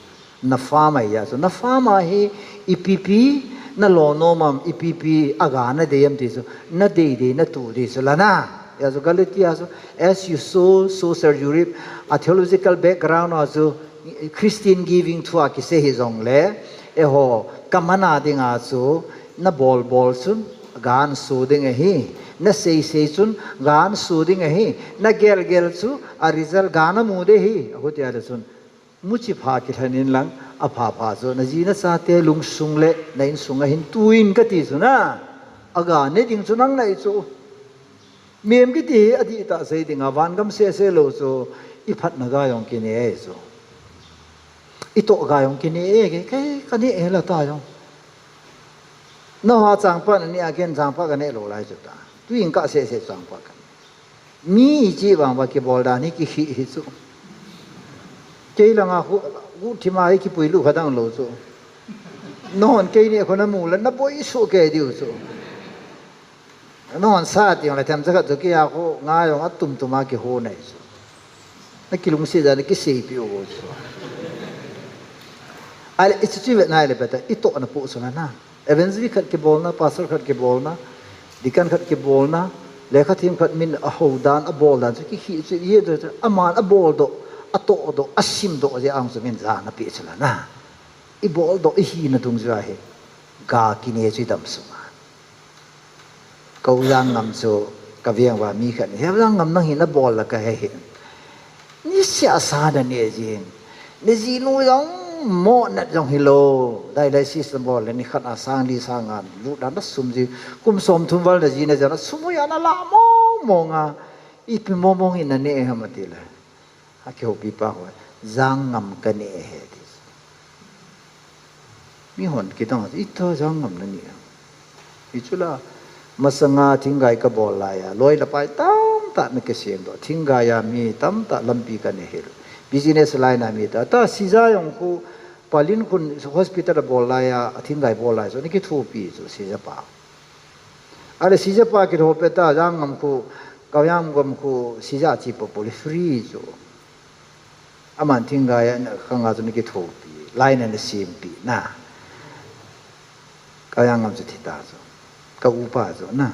Na farm ahi a chu. Na farm a hi ipi pi, na lo nom am ipi pi, aga na dei am ti chu. Na dei dei na tu dei chu la na. Ahi a chu Galatia chu, "As you sow, so shall you reap." A theological background a chu, Christian giving thu a kisei hi jongle, eiho, kamana dinga chu, na bol bol chun, gan su ding ahi, na sei sei chun, gan su ding ahi, na gel gel chu, a result gan amu ding ahi, ahuti a le chun, muchi pha kilhen in lang, apha pha chu, na ji na chate lungsung le, na insung a hin tuin kati chu na, aga ne ding chu nang nahi chu. Mihem kiti hi adih tah sei dinga, vangam sese lou chu, i phatna ga jong kine e chu. I toh ga jong kine e, kei, kei, kane e la ta jong. Naha changpha nane a ken changpha kane lou lai chu ta. Tuin ka sese changpha kane. Mi ichi vang va kibol dan hi kihi hi chu. Kei langa khu, khu thima hi kipui lu kha dang lou chu. Nahon kei ni khu na mu la, na boi su kei diu chu. Nahon sa ti jong le themcha khat chu kia khu, nga jong atum tum a kiho nai chu. Na kilungset ja na kiseipi u chu. Ahile, i chu chu ve nai le beta, i toh na pu chu la na. Evangelist khat kibolna, pastor khat kibolna, deacon khat kibolna, lekha them khat min a ho dan, a bol dan chu kihi chu, i chu, aman a bol doh, a toh doh, a sim doh, je ang chu min ja na pi chu la na. I bol doh, i hina dung chu ahi. Ga kine chu i dam sunga. Ka u Jangngam chu ka veng uva mi khat, "He Jangngam, nang hi na bol la ka he hi. Ni sia sa na ne jin. Na jinu jong mo nat jong hi lou. Dialysis na bol le ni khat a sang li sang nga lut dan na sum ji. Kum som thum val na ji na ja na sum u ya na la mong mong a. Ipi mong mong in na ne ham?" ati le. Akihoupi pa ho, "Jangngam ka ne he," ti. Mi hon kidang, "Ito Jangngam na ne ham?" Hichu la, masanga thinggai ka bol lai a, loi le pai tamtah na kisem doh, thinggai a mi tamtah lampi ka ne hel. Business line a mi ta, ta sija jong khu, Palin khun hospital a bol lai a, thinggai bol lai chu, ni kithopi chu, sija pa. Ahile sija pa kitho pe ta, Jangngam khu, Kaoyam gam khu, sija chi po po le free chu. Aman thinggai a, khanga chu ni kithopi, line a na sempi, na. Kaoyam gam chu thi ta chu. Ka upa chu, na.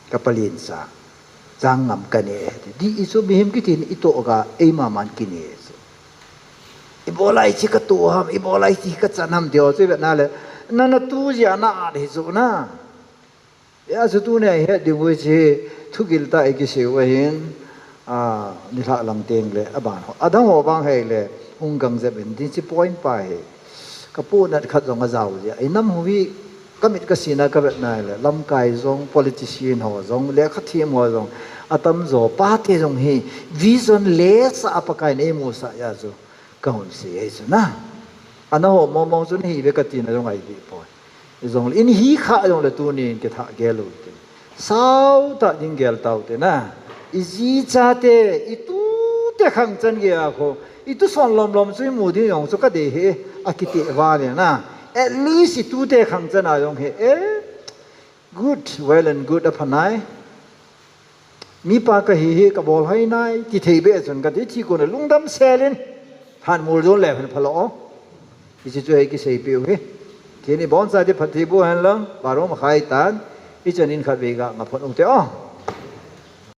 Ka palen cha. Jangngam ka ne, ti. Di i chu mihem kiti ni i toh ga, eima man kine chu. Ibola i chi ka tu ham, ibola i chi ka chan ham, ti ho chu i vet na le. Na na tu jia na at hi chu na. Ya chu tuni a i het ding u hi chu thugil tah i kisei u ahin, a, nilhah lang teng le aban ho. Adang ho vang hei le, hung gang jep in, ding chi point pa hi. Ka pu nat khat jong a jao jia. I nam hu hi, ka mit ka sina ka vet na le, lamkai jong, politician ho jong, lekha them ho jong, atam jo, pate jong hi, vision less a Pakai in eimusah ya chu. Ka hun sei ahi chu na. Ana ho mong mong chu nahi ve ka tina jong ahi deh poi. Jong le in hi kha jong le tunin kithah gel u te. Sao tah ding gel tau te na. I ji chate, i tute khang chan gei a kho. I tuson lom lom chu i mu ding jong chu ka dei hi. Akiti va le na. At least i tute khang chan a jong hi. Eh, good, well and good a phanai. Mipa ka hi hi ka bol hai nai, ti thei be chun ka ti, thi kon a lungdam sel in, than mul jon le phan phalo. Hichi chu hei kisei piu hi. Thi ni bon sa ti phat thi bu hen lang, barum khai tan, hichan in khat ve ga nga phon u te o.